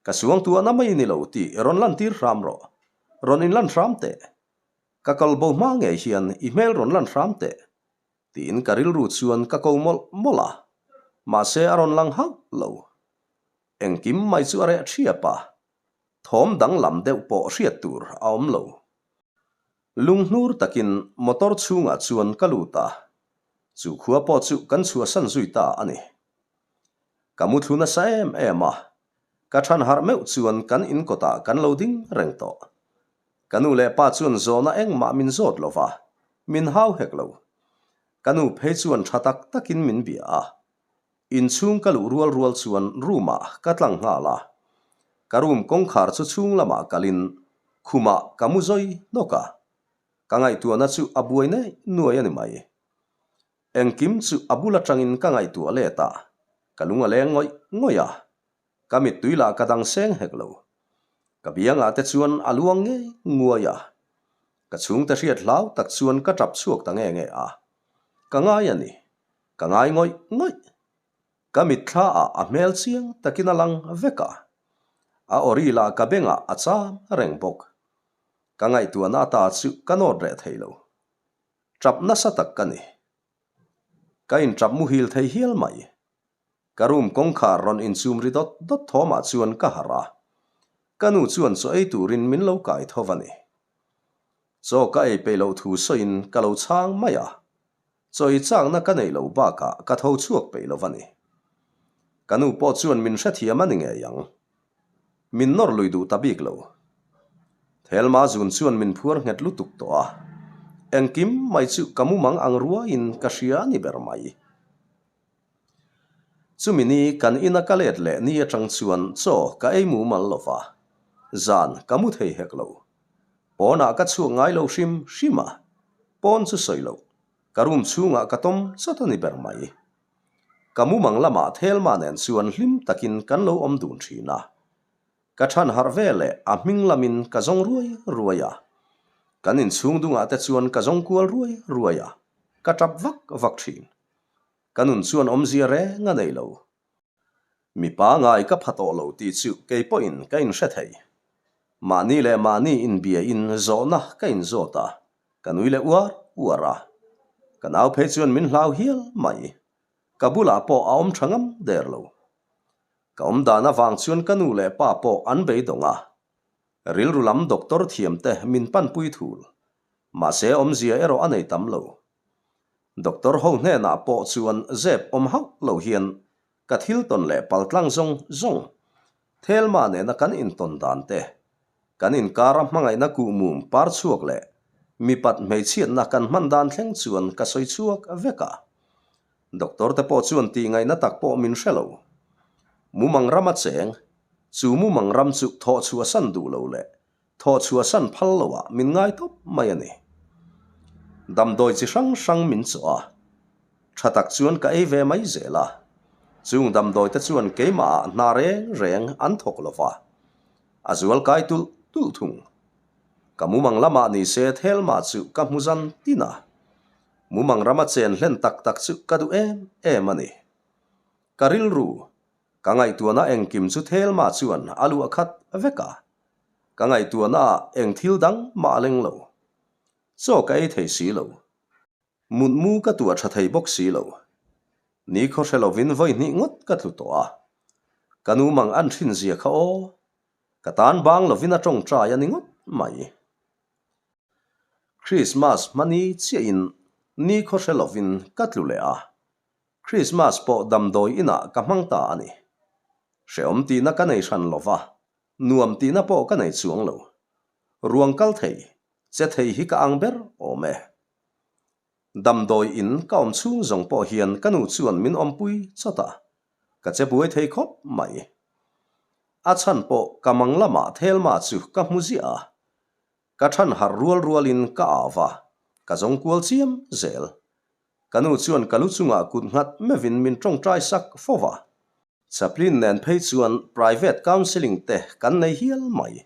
S1: Ka suangtuahna mai ni lo tih rawn lantir hram rawh. Rawn inlan hram teh. Ka kal bo hma ngei hian i hmel rawn lan hram teh. Tiin ka rilru chuan ka ko mawlh mawlh a, mahse a rawn lang hauh lo. Engkim mai chu a reh thiap a, thawm danglam deuh pawh hriat tur a awm lo. Lunghnur takin motor chhungah chuan ka lut a, chu khua pawh chu kan chhuahsan zui ta a ni. Ka muthlu nasa em em a. Ka ṭhan harh meuh chuan kan in kawtah kan lo ding reng tawh. Ka nu leh pa chuan zawhna engmah min zawt lo va, min hau hek lo. Ka nu phei chuan ṭha tak takin min bia a. Inchhung ka luh rual rual chuan room ah ka tlang nghal a. Ka room kawngkhar chu chhung lamah kalin khumah ka mu zawi hnawk a. Ka ngaihtuahna chu a buai nei nuai a ni mai. Engkim chu a bul atangin ka ngaihtuah let a, ka lung a leng ngawih ngawih a. Ka mittui lah ka dang seng hek lo. Ka biangah te chuan a luang ngei nguai a. Ka chhungte hriat hlau tak chuan ka tap chhuak ta nge nge a. Ka ngai a ni. Ka ngai ngawih ngawih. Ka mitthla ah a hmel chiang takin a lang vek a. A awri lah ka bengah a cham reng bawk. Ka ngaihtuahna ata chu ka nawt reh thei lo. Tap nasa tak ka ni. Ka inṭap muhil thei hial mai. Ka room kawngkhar rawn inchum ri dawt dawt thawmah chuan ka harh a. Ka nu chuan chaw ei turin min lo kai tho va ni. Chaw ka ei peih loh thu sawiin ka lo chhang mai a. Chaw ei chakna ka neih loh bakah ka tho chhuak peih lo va ni. Ka nu pawh chuan min hrethiam a ni ngei ang. Min nawr lui duh ta bik lo. Thelma zun chuan min phuar nghet lutuk tawh a, engkim mai chu ka mumang ang ruaiin ka hria a ni ber mai. Chumi ni kan ina ka let leh ni atang chuan chaw ka ei mumal lo va, zan ka mu thei hek lo. Pawnah ka chhuak ngai lo hrim hrim a, pawn chu sawi loh, ka room chhungah ka tawm chawt a ni ber mai. Ka mumang lamah Thelma nen chuan hlim takin kan lo awm dun thin a. Ka chhan harh ve leh a hming lamin ka zawng ruai ruai a. Kan inchhung dungah te chuan ka zawng kual ruai ruai a, ka tap vak vak thin. Ka nun chuan awmzia reng a nei lo. Mipa ngai ka pha tawh lo tih chu kei pawhin ka inhre thei. Mahni leh mahni inbiain zawhna ka inzawt a, ka nui leh uar uar a. Ka nau phei chuan min hlau hial mai. Ka bulah pawh a awm tha ngam der lo. Ka awm dan avang chuan ka nu leh pa pawh an beidawng a. Rilru lam doctor thiamte min panpui thul. Mahse awmzia erawh a nei tam lo. Doctor ho hnenah pawh chuan zep awm hauh lo hian ka thil tawn leh paltlang zawng zawng Thelma nena kan intawn dan te, kan inkara hmangaihna kuhmum par chhuak leh mipat hmeichhiatna kan hman dan thleng chuan ka sawi chhuak vek a. Doctor te pawh chuan tihngaihna tak pawh min hre lo. Mumang ram a cheng, chu mumang ram chu thawh chhuahsan duh lo leh Thaw chhuahsan phal lo ah min ngai tawp mai a ni. Damdawi chi hrang hrang min chawh a, tha tak chuan ka ei ve mai zel a. Chung damdawi te chuan keimah ah hna reng reng an thawk lo va, a zual kai tulh tulh thung. Ka mumang lamah ni se Thelma chu ka hmu zan tin a, mumang rama chen hlen tak tak chu ka duh em em a ni. Ka rilru, ka ngaihtuahna engkim chu Thelma chuan a luah khat vek a, Ka ngaihtuahna ah eng thil dang mah a leng lo. Chaw ka ei thei si lo. Mutmu ka tuah tha thei bawk si lo. Ni khaw hre lovin vawi hnih ngawt ka tlu tawh a. Ka nu mang an thin zia kha aw. Ka tan bang lovin a tawngtai a ni ngawt mai. Christmas hmani chiahin ni khaw hre lovin ka tlu leh a. Christmas pawh damdawi inah ka hmang ta a ni. Hrehawm tihna ka nei hran lova. Nuam tihna pawh ka nei chuang lo. Ruang kal thei, che thei hi ka ang ber awm e. Damdawi in ka awm chhung zawng pawh hian ka nu chuan min awmpui chawt a, ka che buai thei khawp mai. A chhan pawh ka mang lamah Thelma chu ka hmu ziah a, ka than harh rual rualin ka au va, ka zawng kual chiam zel. Ka nu chuan ka lu chungah kut nghat meuhin min tawngtai sak fo va. Chaplin nen phei chuan private counselling te kan nei hial mai.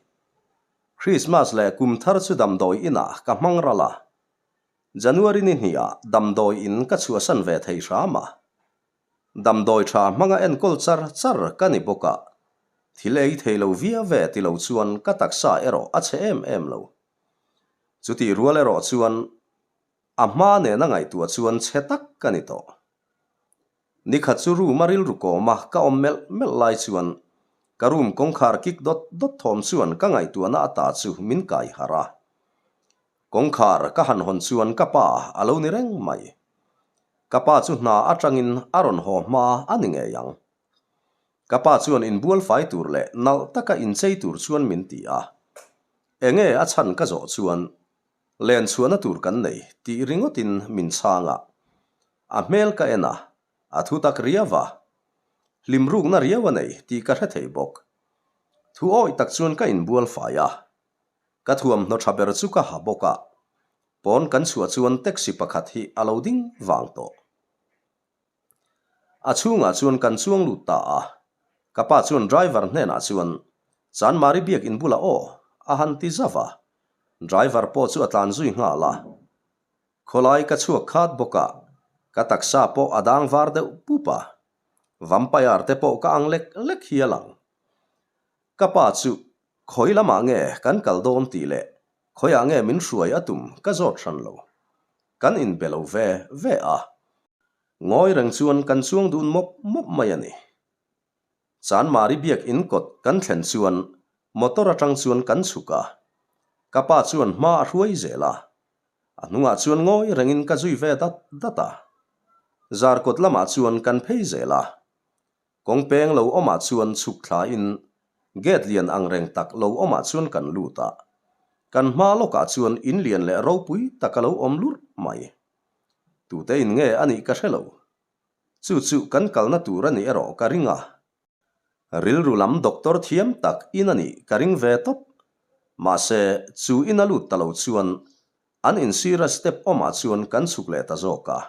S1: Christmas leh kum thar chu damdawi inah ka hmang ral a. January ni hniah damdawi in ka chhuahsan ve thei hram a. Damdawi tha hmanga enkawl char char ka ni bawk a, thil ei thei lo via ve ti lo chuan ka taksa erawh a chhe em em lo. Chutih rual erawh chuan a hma nena ngaihtuah chuan chhe tak ka ni tawh. Nikhat chu room a rilru kawm a ka awm melh melh lai chuan ka room kawngkhar kik dawt dawt thawm chuan ka ngaihtuahna ata chu min kai harh a. Kawngkhar ka han hawn chuan ka pa a lo ni reng mai. Ka pa chu hna atangin a rawn haw hma a ni ngei ang. Ka pa chuan inbual fai tur leh nalh taka inchei tur chuan min ti a. Enge a chhan ka zawh chuan len chhuahna tur kan nei tih ringawtin min chhang a. A hmel ka en a, a thu tak riau a. Hlim rukna riau a nei tih ka hre thei bawk. Thu awih tak chuan ka inbual fai a. Ka thuamhnaw tha ber chu ka ha bawk a. Pawn kan chhuah chuan taxi pakhat hi a lo ding vang tawh. A chhungah chuan kan chuang lut ta a, ka pa chuan driver hnenah chuan Chanmari biak in bulah aw a han ti zauh a, driver pawh chu a tlan zui nghal a. Khawlai ka chhuak khat bawk a, ka taksa pawh a dang var deuh pup a, vampire te pawh ka ang lek lek hial ang. Ka pa chu khawi lamah nge kan kal dawn tih leh khawiah nge min hruai a tum ka zawt hran lo. Kan inbe lo ve ve a. Ngawi reng chuan kan chuang dun mawp mawp mai a ni. Chanmari biak in kawt kan thlen chuan motor atang chuan kan chhuk a. Ka pa chuan hma a hruai zel a. A hnungah chuan ngawi rengin ka zui ve dat dat a. Zarkawt lamah chuan kan phei zel a. Kawng peng lo awmah chuan chhuk thlain gate lian ang reng tak lo awmah chuan kan lut a. Kan hma lawkah chuan in lian leh ropui tak a lo awm lurh mai. Tute in nge a nih ka hre lo. Chu chu kan kalna tur a nih erawh ka ring a. Rilru lam doctor thiam tak in a nih ka ring ve tawp. Mahse, chu in a lut ta lo chuan an insira step awmah chuan kan chhuk leh ta zawk a.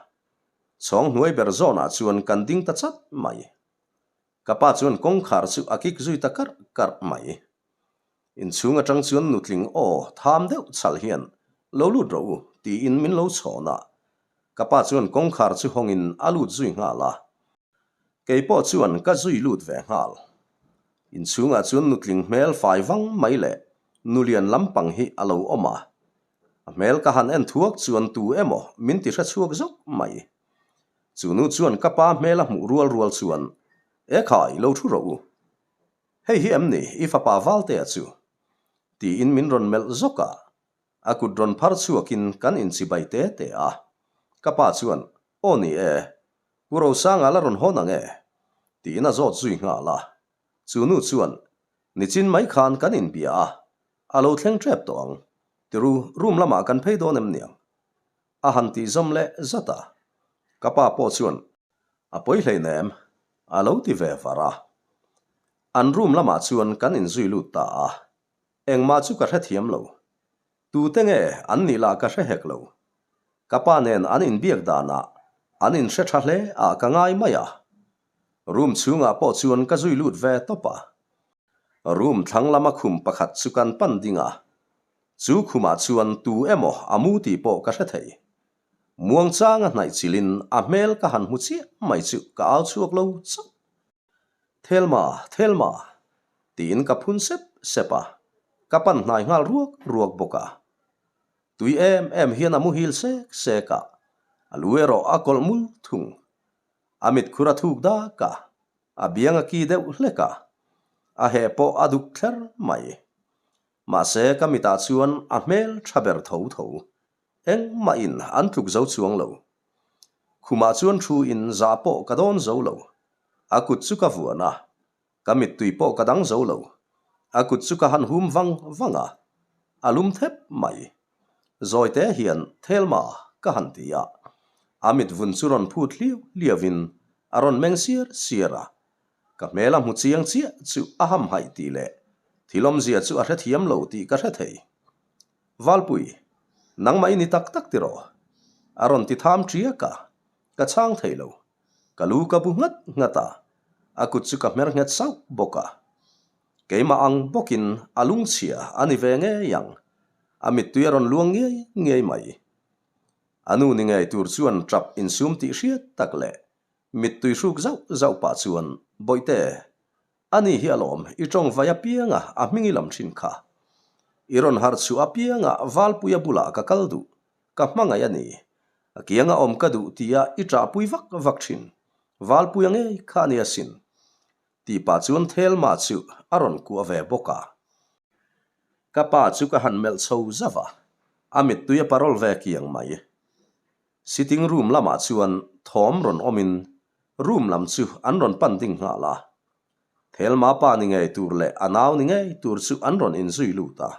S1: Chhawng hnuai ber zawnah chuan kan ding ta chat mai. Ka pa chuan kawngkhar chu a kik zui ta karh karh mai. Inchhung atang chuan nutling aw tham deuh chhal hian lo lut rawh u tiin min lo chhawn a. Ka pa chuan kawngkhar chu hawngin a lut zui nghal a. Kei pawh chuan ka zui lut ve nghal. Inchhungah chuan nutling hmel fai vang mai leh nulian lampang hi a lo awm a. A hmel ka han en thuak chuan tu emaw min ti hre chhuak zawk mai. Chu nu chuan ka pa hmel a hmuh rual rual chuan, E khai, lo thu rawh u. Hei hi em ni i fapa Valtea chu? Tiin min rawn melh zawk a. A kut rawn phar chhuakin kan inchibai te te a. Ka pa chuan, Aw ni e, Pu Rosanga la rawn hawn ang e? Tiin a zawt zui nghal a. Chu nu chuan, Nichin mai khan kan inbia a, A lo thleng tep tawh ang. Tiru, room lamah kan phei dawn em niang? A han tih zawm leh zat a. Ka pa pawh chuan, A pawi hleinem, a lo ti ve var a. An room lamah chuan kan inzui lut ta a. Engmah chu ka hrethiam lo. Tute nge an nih lah ka hre hek lo. Ka pa nen an inbiak danah an inhre tha hle ah ka ngai mai a. Room chhungah pawh chuan ka zui lut ve tawp a. Room thlang lama khum pakhat chu kan pan ding a, chu khumah chuan tu emaw a mu tih pawh ka hre thei. Muangchanga hnaih chilhin a hmel ka han hmu chiah mai chu ka au chhuak lo chauh. Thelma, Thelma! tiin ka phun sep sep a, ka pan hnai nghal ruak ruak bawk a. Tui em em hian a muhil sek sek a, a lu erawh a kawlh mul thung. A mitkhur a thuk dak a, A biang a ki deuh hlek a, a heh pawh a duk thler mai. Mahse ka mitah chuan a hmel tha ber tho tho. Engmahin an tluk zo chuang lo. Khumah chuan thu in zah pawh ka dawn zo lo. A kut chu ka vuan a, ka mittui pawh ka dang zo lo. A kut chu ka han hum vang vang a, a lum thep mai. Zawite hian Thelma ka han ti a, a mit vun chu rawn phut hliau hliauin a rawn meng siar siar a, ka hmel a hmu chiang chiah chu a hamhaih tih leh thil awmzia chu a hrethiam lo tih ka hre thei. Valpui, nangmah i ni tak tak tiraw? A rawn ti tham ṭiak a, ka chhang thei lo. Ka lu ka bu nghat nghat a, a kut chu ka hmer nghet sauh bawk a. Keimah ang bawkin a lungchhia a ni ve ngei ang, a mittui a rawn luang ngiai ngiai mai. A nu ni ngei tur chuan tap insum tih hriat tak leh mittui hruk zauh zauh pah chuan, Bawihte, a ni hi alawm i tawng vai apianga a hming i lam thin kha. I rawn harh chhuah apianga Valpuia bulah ka kal duh, ka hmangaih a ni. A kianga awm ka duh tia i ṭahpui vak vak thin. Valpuia ngei kha a ni asin. Tih pah chuan Thelma chu a rawn kuah ve bawk a. Ka pa chu ka han melh chho zauh a, a mittui a parol ve kiang mai. Sitting room lamah chuan thawm rawn awmin room lam chu an rawn pan ding nghal a. Thelma pa ni ngei tur leh a nau ni ngei tur chu an rawn inzui lut a.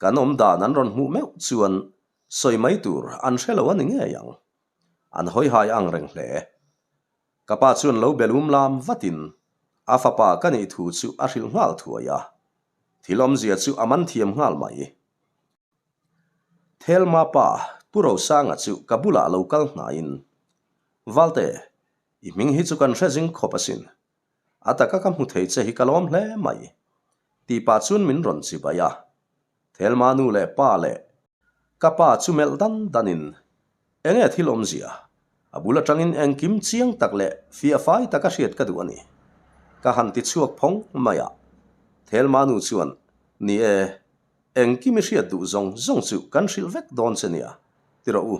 S1: Kan awm dan an rawn hmuh meuh chuan sawi mai tur an hre lo a ni ngei ang. An hawihai ang reng hle. Ka pa chuan lo belum lam vatin a fapa ka nih thu chu a hrilh nghal thuai a. Thil awmzia chu a man thiam nghal mai. Thelma pa Pu Rosanga chu ka bulah lo kal hnaiin, Valte, i hming hi chu kan hre zing khawp asin. A taka ka hmu thei che hi ka lawm hle mai. Tih pah chuan min rawn chibai a. Thelma nu leh pa leh ka pa chu melh dan danin, Enge thil awmzia? A bul atangin engkim chiang tak leh fiah fai taka hriat ka duh a ni. Ka han ti chhuak phawng mai a. Thelma nu chuan, Ni e, engkim i hriat duh zawng zawng chu kan hrilh vek dawn che nia, ti rawh u,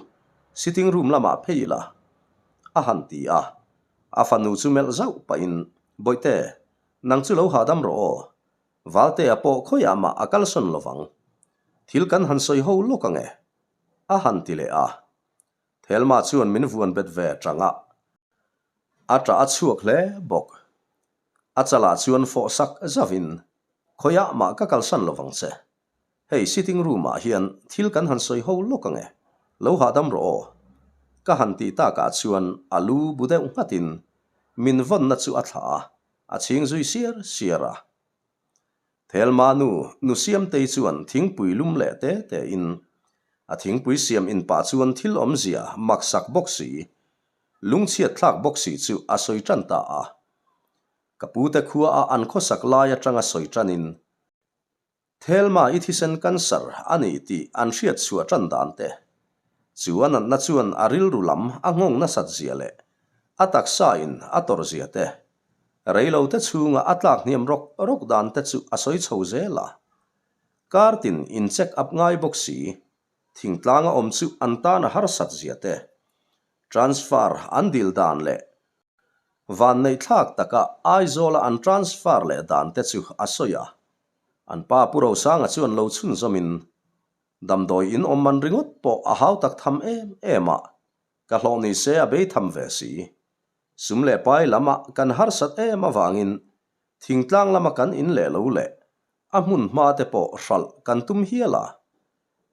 S1: sitting room lamah phei ila, a han ti a. A fanu chu melh zauh pahin, Bawihte, nang chu lo hahdam rawh aw. Valtea pawh khawiah mah a kalsawn lovang. Thil kan han sawi ho lawk ang e, a han ti leh a. Thelma chuan min vuan bet ve tang a, a tah a chhuak hle bawk. A chalah chuan fawh sak zauhin, Khawiah mah ka kalsan lovang che. Hei sitting room ah hian thil kan han sawi ho lawk ang e, lo hahdam rawh aw. Ka han tih takah chuan a lu bu deuh nghatin min vawnna chu a thlah a, a chhing zui siar siar a. Thelma nu, nu Siamtei chuan thingpui lum leh te te in a thingpui siam in pah chuan thil awmzia maksak bawk si, lungchhiat thlak bawk si chu a sawi tan ta a. Ka pute khua a an khawsak lai atanga sawi tan in Thelma i thisen cancer a ni tih an hriat chhuah tan dan te. Chu a natna chuan a rilru lam a nghawng nasat zia leh a taksa in a tawrh zia te, reilo te chhunga a tlak hniam rawk rawk dan te chu a sawi chho zel a. Kar tin in check up ngai bawk si, thingtlang a awm chu an tan a harsat zia te, transfer an dil dan leh Vanneihthlak taka Aizawla an transfer leh dan te chu a sawi a. An pa Pu Rosanga chuan lo chhunzawmin, Damdawi in awm man ringawt pawh a hau tak tham em em a, ka hlawh ni se a bei tham ve si. Sum leh pai lama kan harsat em avangin thingtlang lama kan in leh lo leh a hmun hma te pawh hralh kan tum hial a.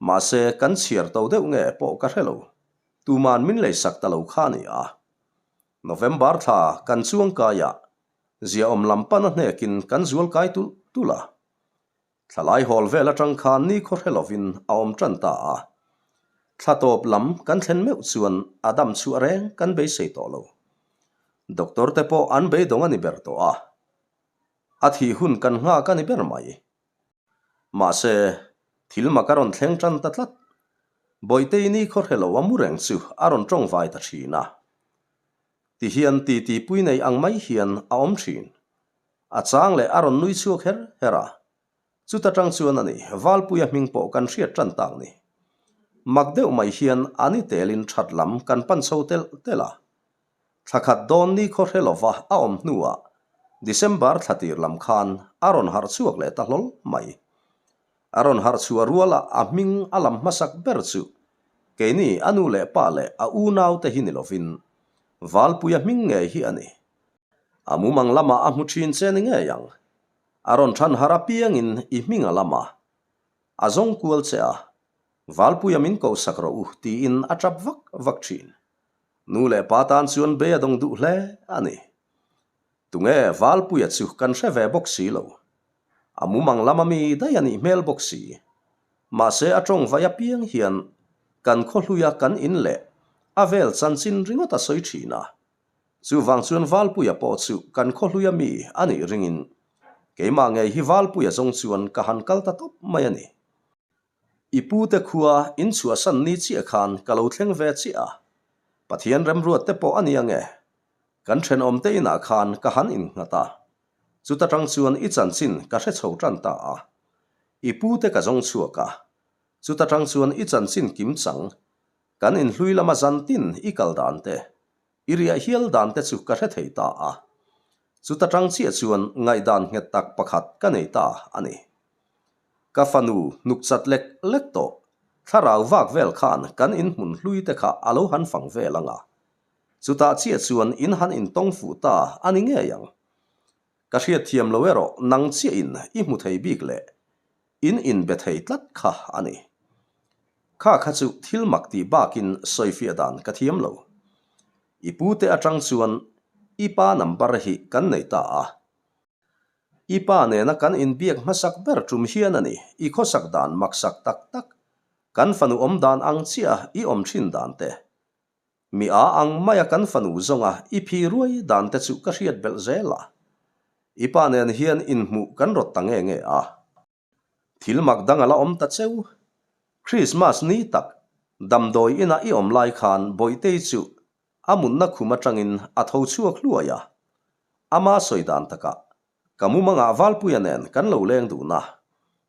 S1: Mahse kan chhiar to deuh nge pawh ka hre lo, tuman min leisak ta lo kha a ni a. November thla kan chuangkaiah ziaawm lam pan a hnekin kan zual kai tulh tulh a. Thlalai hawl vel atang khan nikhaw hre lovin a awm tan ta a. Thla tawp lam kan thlen meuh chuan a dam chhuah reng kan beisei tawh lo. Doctor te pawh an beidawng a ni ber tawh a. A thih hun kan nghak a ni ber mai. Mahse, thil mak a rawn thleng tan ta tlat. Bawihtei nikhaw hre lo a mu reng chu a rawn tawngvai ta thin a. Tihian titi pui nei ang mai hian a awm thin. A chang leh a rawn nui chhuak her her a. Chuta tang chuan a ni, Valpuia hming pawh kan hriat tan tak ni. Mak deuh mai hian a ni telin that lam kan pan chho telh telh a. Thla khat dawn nikhaw hre lova a awm hnuah December thla tir lam khan a rawn harh chhuak leh ta hlawl mai. A rawn harh chhuah ruala a hming a lam hmasak ber chu keini a nu leh pa leh a unaute hi ni lovin Valpuia hming ngei hi a ni. A mumang lamah a hmu thin che ni ngei ang. A rawn than harh apiangin i hming a lam a, a zawng kual che a, Valpuia min kohsak rawh u tiin a tap vak vak thin. Nu leh pa tan chuan bei a dawng duh hle a ni. Tunge Valpuia chu kan hre ve bawk si lo. A mumang lama mi daih a nih hmel bawk si. Mahse a tawng vai apiang hian kan khawhluia kan in leh a vel chanchin ringawt a sawi thin a. Chuvang chuan Valpuia pawh chu kan khawhluia mi a nih ringin keimah ngei hi Valpuia zawng chuan ka han kal ta tawp mai a ni. I pute khua in chhuahsan ni chiah khan ka lo thleng ve chiah a, Pathian remruat te pawh a ni ange. Kan thenawmte inah khan ka han innghat a, chuta tang chuan i chanchin ka hre chho tan ta a. I pute ka zawng chhuak a, chuta tang chuan i chanchin kim chang, kan inhlui lama zantin i kal dan te, I riah hial dan te chu ka hre thei ta a, chuta tang chiah chuan ngaihdan nghet tak pakhat ka nei ta a ni. Ka fanu hnuk chat lek lek tawh, thlarau vak vel khan kan inhmun hlui te kha a lo han fang vel ang a, chutah chiah chuan in han intawng fuh ta a ni ngei ang. Ka hriatthiam lo erawh nang chiahin i hmu thei bik leh in inbe thei tlat kha a ni. Kha kha chu thil mak tih bakin sawifiah dan ka thiam lo. I pute atang chuan i pa number hi kan nei ta a. I pa nena kan inbiak hmasak ber tum hian a ni i khawsak dan maksak tak tak, kan fanu awm dan ang chiah i awm thin dan te. Mi a ang maia kan fanu zawnga i phi ruai dan te chu ka hriat belh zel a. I pa nen hian inhmuh kan rawt ta nge nge a. Thil mak dang a la awm ta cheu. Christmas ni tak, damdawi ina i awm lai khan Bawihtei chu a mutna khum atangin a tho chhuak hluai a. Ama sawi dan takah, ka mumangah Valpuia nen kan lo leng dun a.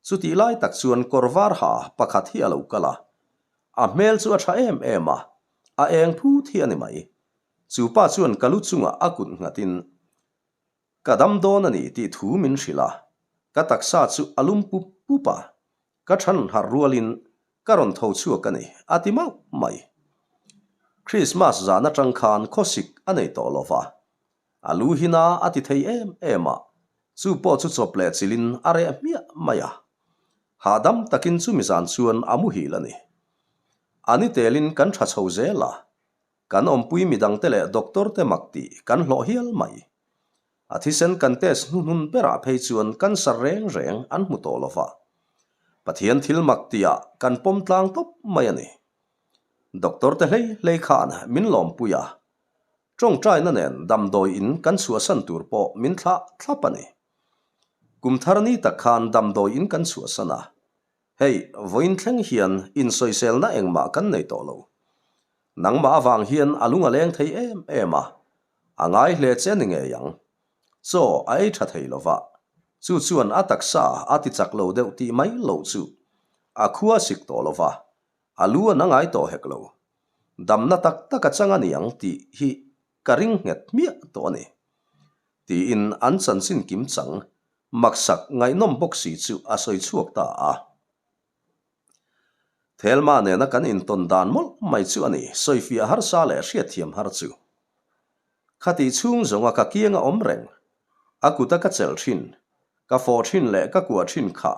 S1: Chutih lai tak chuan kawr var ha pakhat hi a lo kal a. A hmel chu a tha em em a, a eng phut hi a ni mai. Chu pa chuan ka lu chungah a kut nghatin Ka dam dawn a ni tih thu min hrilh a, ka taksa chu a lum pup pup a, ka than harh rualin ka rawn tho chhuak a ni, a ti mauh mai. Christmas zan atang khan khawsik a nei tawh lo va, a lu hi na a ti thei em em a, chu pawh chu chawp leh chilhin a reh hmiah mai a. Hahdam takin chumi zan chuan a muhil a ni. A ni telin kan tha chho zel a, Kan awmpui midangte leh doctor te mak tih kan hlawh hial mai. A thisen kan test hnuhnun berah phei chuan cancer reng reng an hmu tawh lo va. Pathian thil mak tihah kan pawm tlang tawp mai a ni. Doctor te hlei hlei khan min lawmpui a, tawngtaina nen damdawi in kan chhuahsan tur pawh min thlah thlap a ni. Kum thar ni tak khan damdawi in kan chhuahsan a, Hei, vawiin thleng hian insawiselna engmah kan nei tawh lo. Nangmah avang hian a lung a leng thei em em a, a ngai hle che ni ngei ang. Chaw a ei tha thei lo va, chu chuan a taksa a ti chak lo deuh tih mai loh chu a khua sik tawh lo va, a lu an a ngai tawh hek lo. Damna tak tak a chang a ni ang tih hi ka ring nghet hmiah tawh a ni. Tiin an chanchin kim chang Maksak ngaihnawm bawk si chu a sawi chhuak ta a. Thelma nena kan intawn dan mawlh mai chu a ni, sawifiah harsa leh hriatthiam har chu. Khatih chhung zawnga ka kianga awm reng, a kuta ka chelh thin, ka fawh thin leh ka kuah thin kha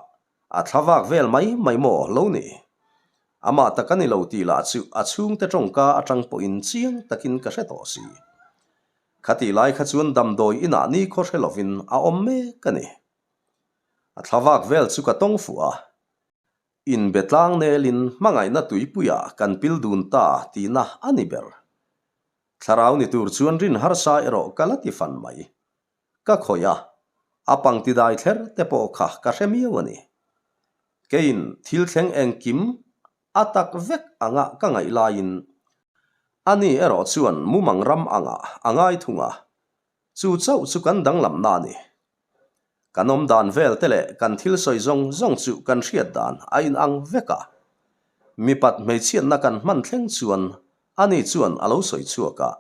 S1: a thla vak vel mai mai maw lo ni. Amah tak a ni lo tih lah chu a chhungte tawngka atang pawhin chiang takin ka hre tawh si. Khatih lai kha chuan damdawi inah ni khaw hre lovin a awm mek a ni. A thlavak vel chu ka tawng fuh a, inbe tlang nelin hmangaihna tuipuiah kan pil dun ta tihna a ni ber. Thlarau ni tur chuan rin harsa erawh ka la ti fan mai. Ka khawih a, a pangti dai thler te pawh kha ka hre miau a ni. Keiin thil thleng engkim a tak vek anga ka ngaih laiin ani erawh chuan mumang ram angah a ngai thung a, chu chauh chu kan danglamna a ni. Kan awm dan vel te leh kan thil sawi zawng zawng chu kan hriat dan a inang vek a, mipat hmeichhiatna kan hman thleng chuan ani chuan a lo sawi chhuak a,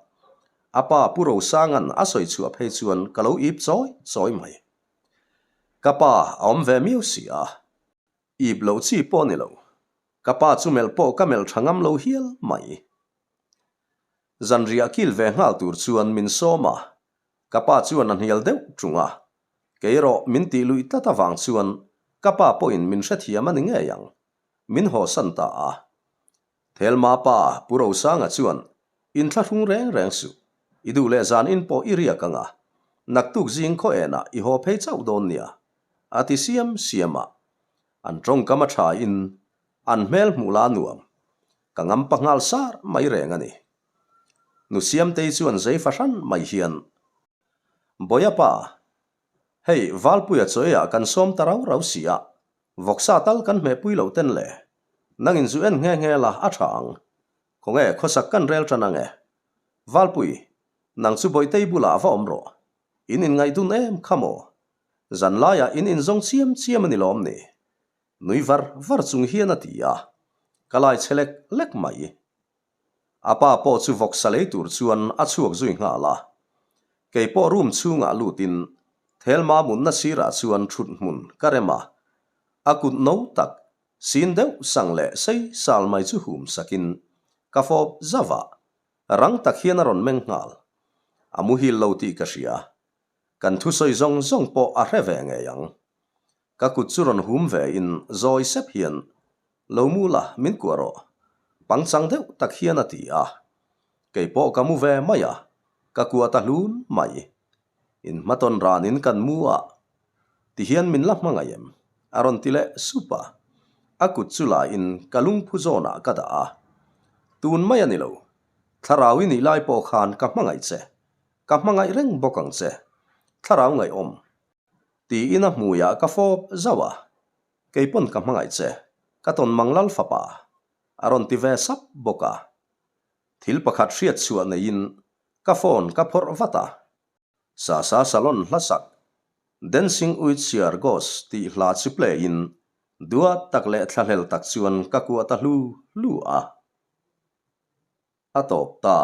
S1: a pa Pu Rosanga'n a sawi chhuah phei chuan ka lo ip chawi chawi mai. Ka pa a awm ve miau si a. Ip loh chi pawh ni lo. Ka pa chu melh pawh ka melh tha ngam lo hial mai. Zanriah kil ve nghal tur chuan min sawm a, ka pa chuan a hnial deuh ṭung a. Kei erawh min tih luih tlat avang chuan ka pa pawhin min hrethiam a ni ngei ang. Min hawsan ta a. Thelma pa Pu Rosanga chuan Inthlahrung reng reng suh. I duh leh zan in pawh i riak ang a. Naktuk zing khaw enah i haw phei chauh dawn nia. A ti siam siam a. An tawngkam a tha in an hmel hmuh la nuam. Ka ngam pa nghal sar mai reng a ni. Nu Siamtei chuan zei fahran mai hian, Bawia pa, hei Valpuia chawiah kan sawm ta rau rau si a, vawksa tal kan hmehpui loh ten le. Nangin zu en nghe nghe la a tha ang. Khawnge khawsak kan rel tan ange. Valpui, nang chu Bawihtei bulah va awm rawh. In inngaihdun em kha maw? Zan laiah in inzawng chiam chiam a ni lawm ni? Nui var var chung hian a ti a, ka lai che lek lek mai. A pa pawh chu vawksa lei tur chuan a chhuak zui nghal a. Kei pawh room chhungah lutin Thelma mutna sirah chuan thut hmun ka rem a, a kut no tak sin deuh sang leh sei sal mai chu hum sakin ka fawp zauh a, rang tak hian a rawn meng nghal. A muhil lo tih ka hria. Kan thusawi zawng zawng pawh a hre ve ngei ang. Ka kut chu rawn hum ve in zawi sep hian, Lo mu la, min kuah rawh. Pangchang deuh tak hian a ti a. Kei pawh ka mu ve mai a, ka kuah ta hlun mai. In hmatawn ranin kan mu a, ti hian min la hmangaih em? A rawn ti leh sup a. A kut chu la in ka lungphu zawnah ka dah a. Tun mai a ni lo, thlarau i nih lai pawh khan ka hmangaih che. Ka hmangaih reng bawk ang che, thlarau ngaihawm. Tiin a hmuiah ka fawp zauh a, Kei pawn ka hmangaih che, ka tawn mang lal fapa, a rawn ti ve sap bawk a. Thil pakhat hriat chhuah neiin ka phone ka phawrh vat a. Sasa Salon hla sak Dancing with Your Ghost tih hla chu play in duat tak leh thlahlel tak chuan ka kuah ta hlu hlu a. A tawp ta.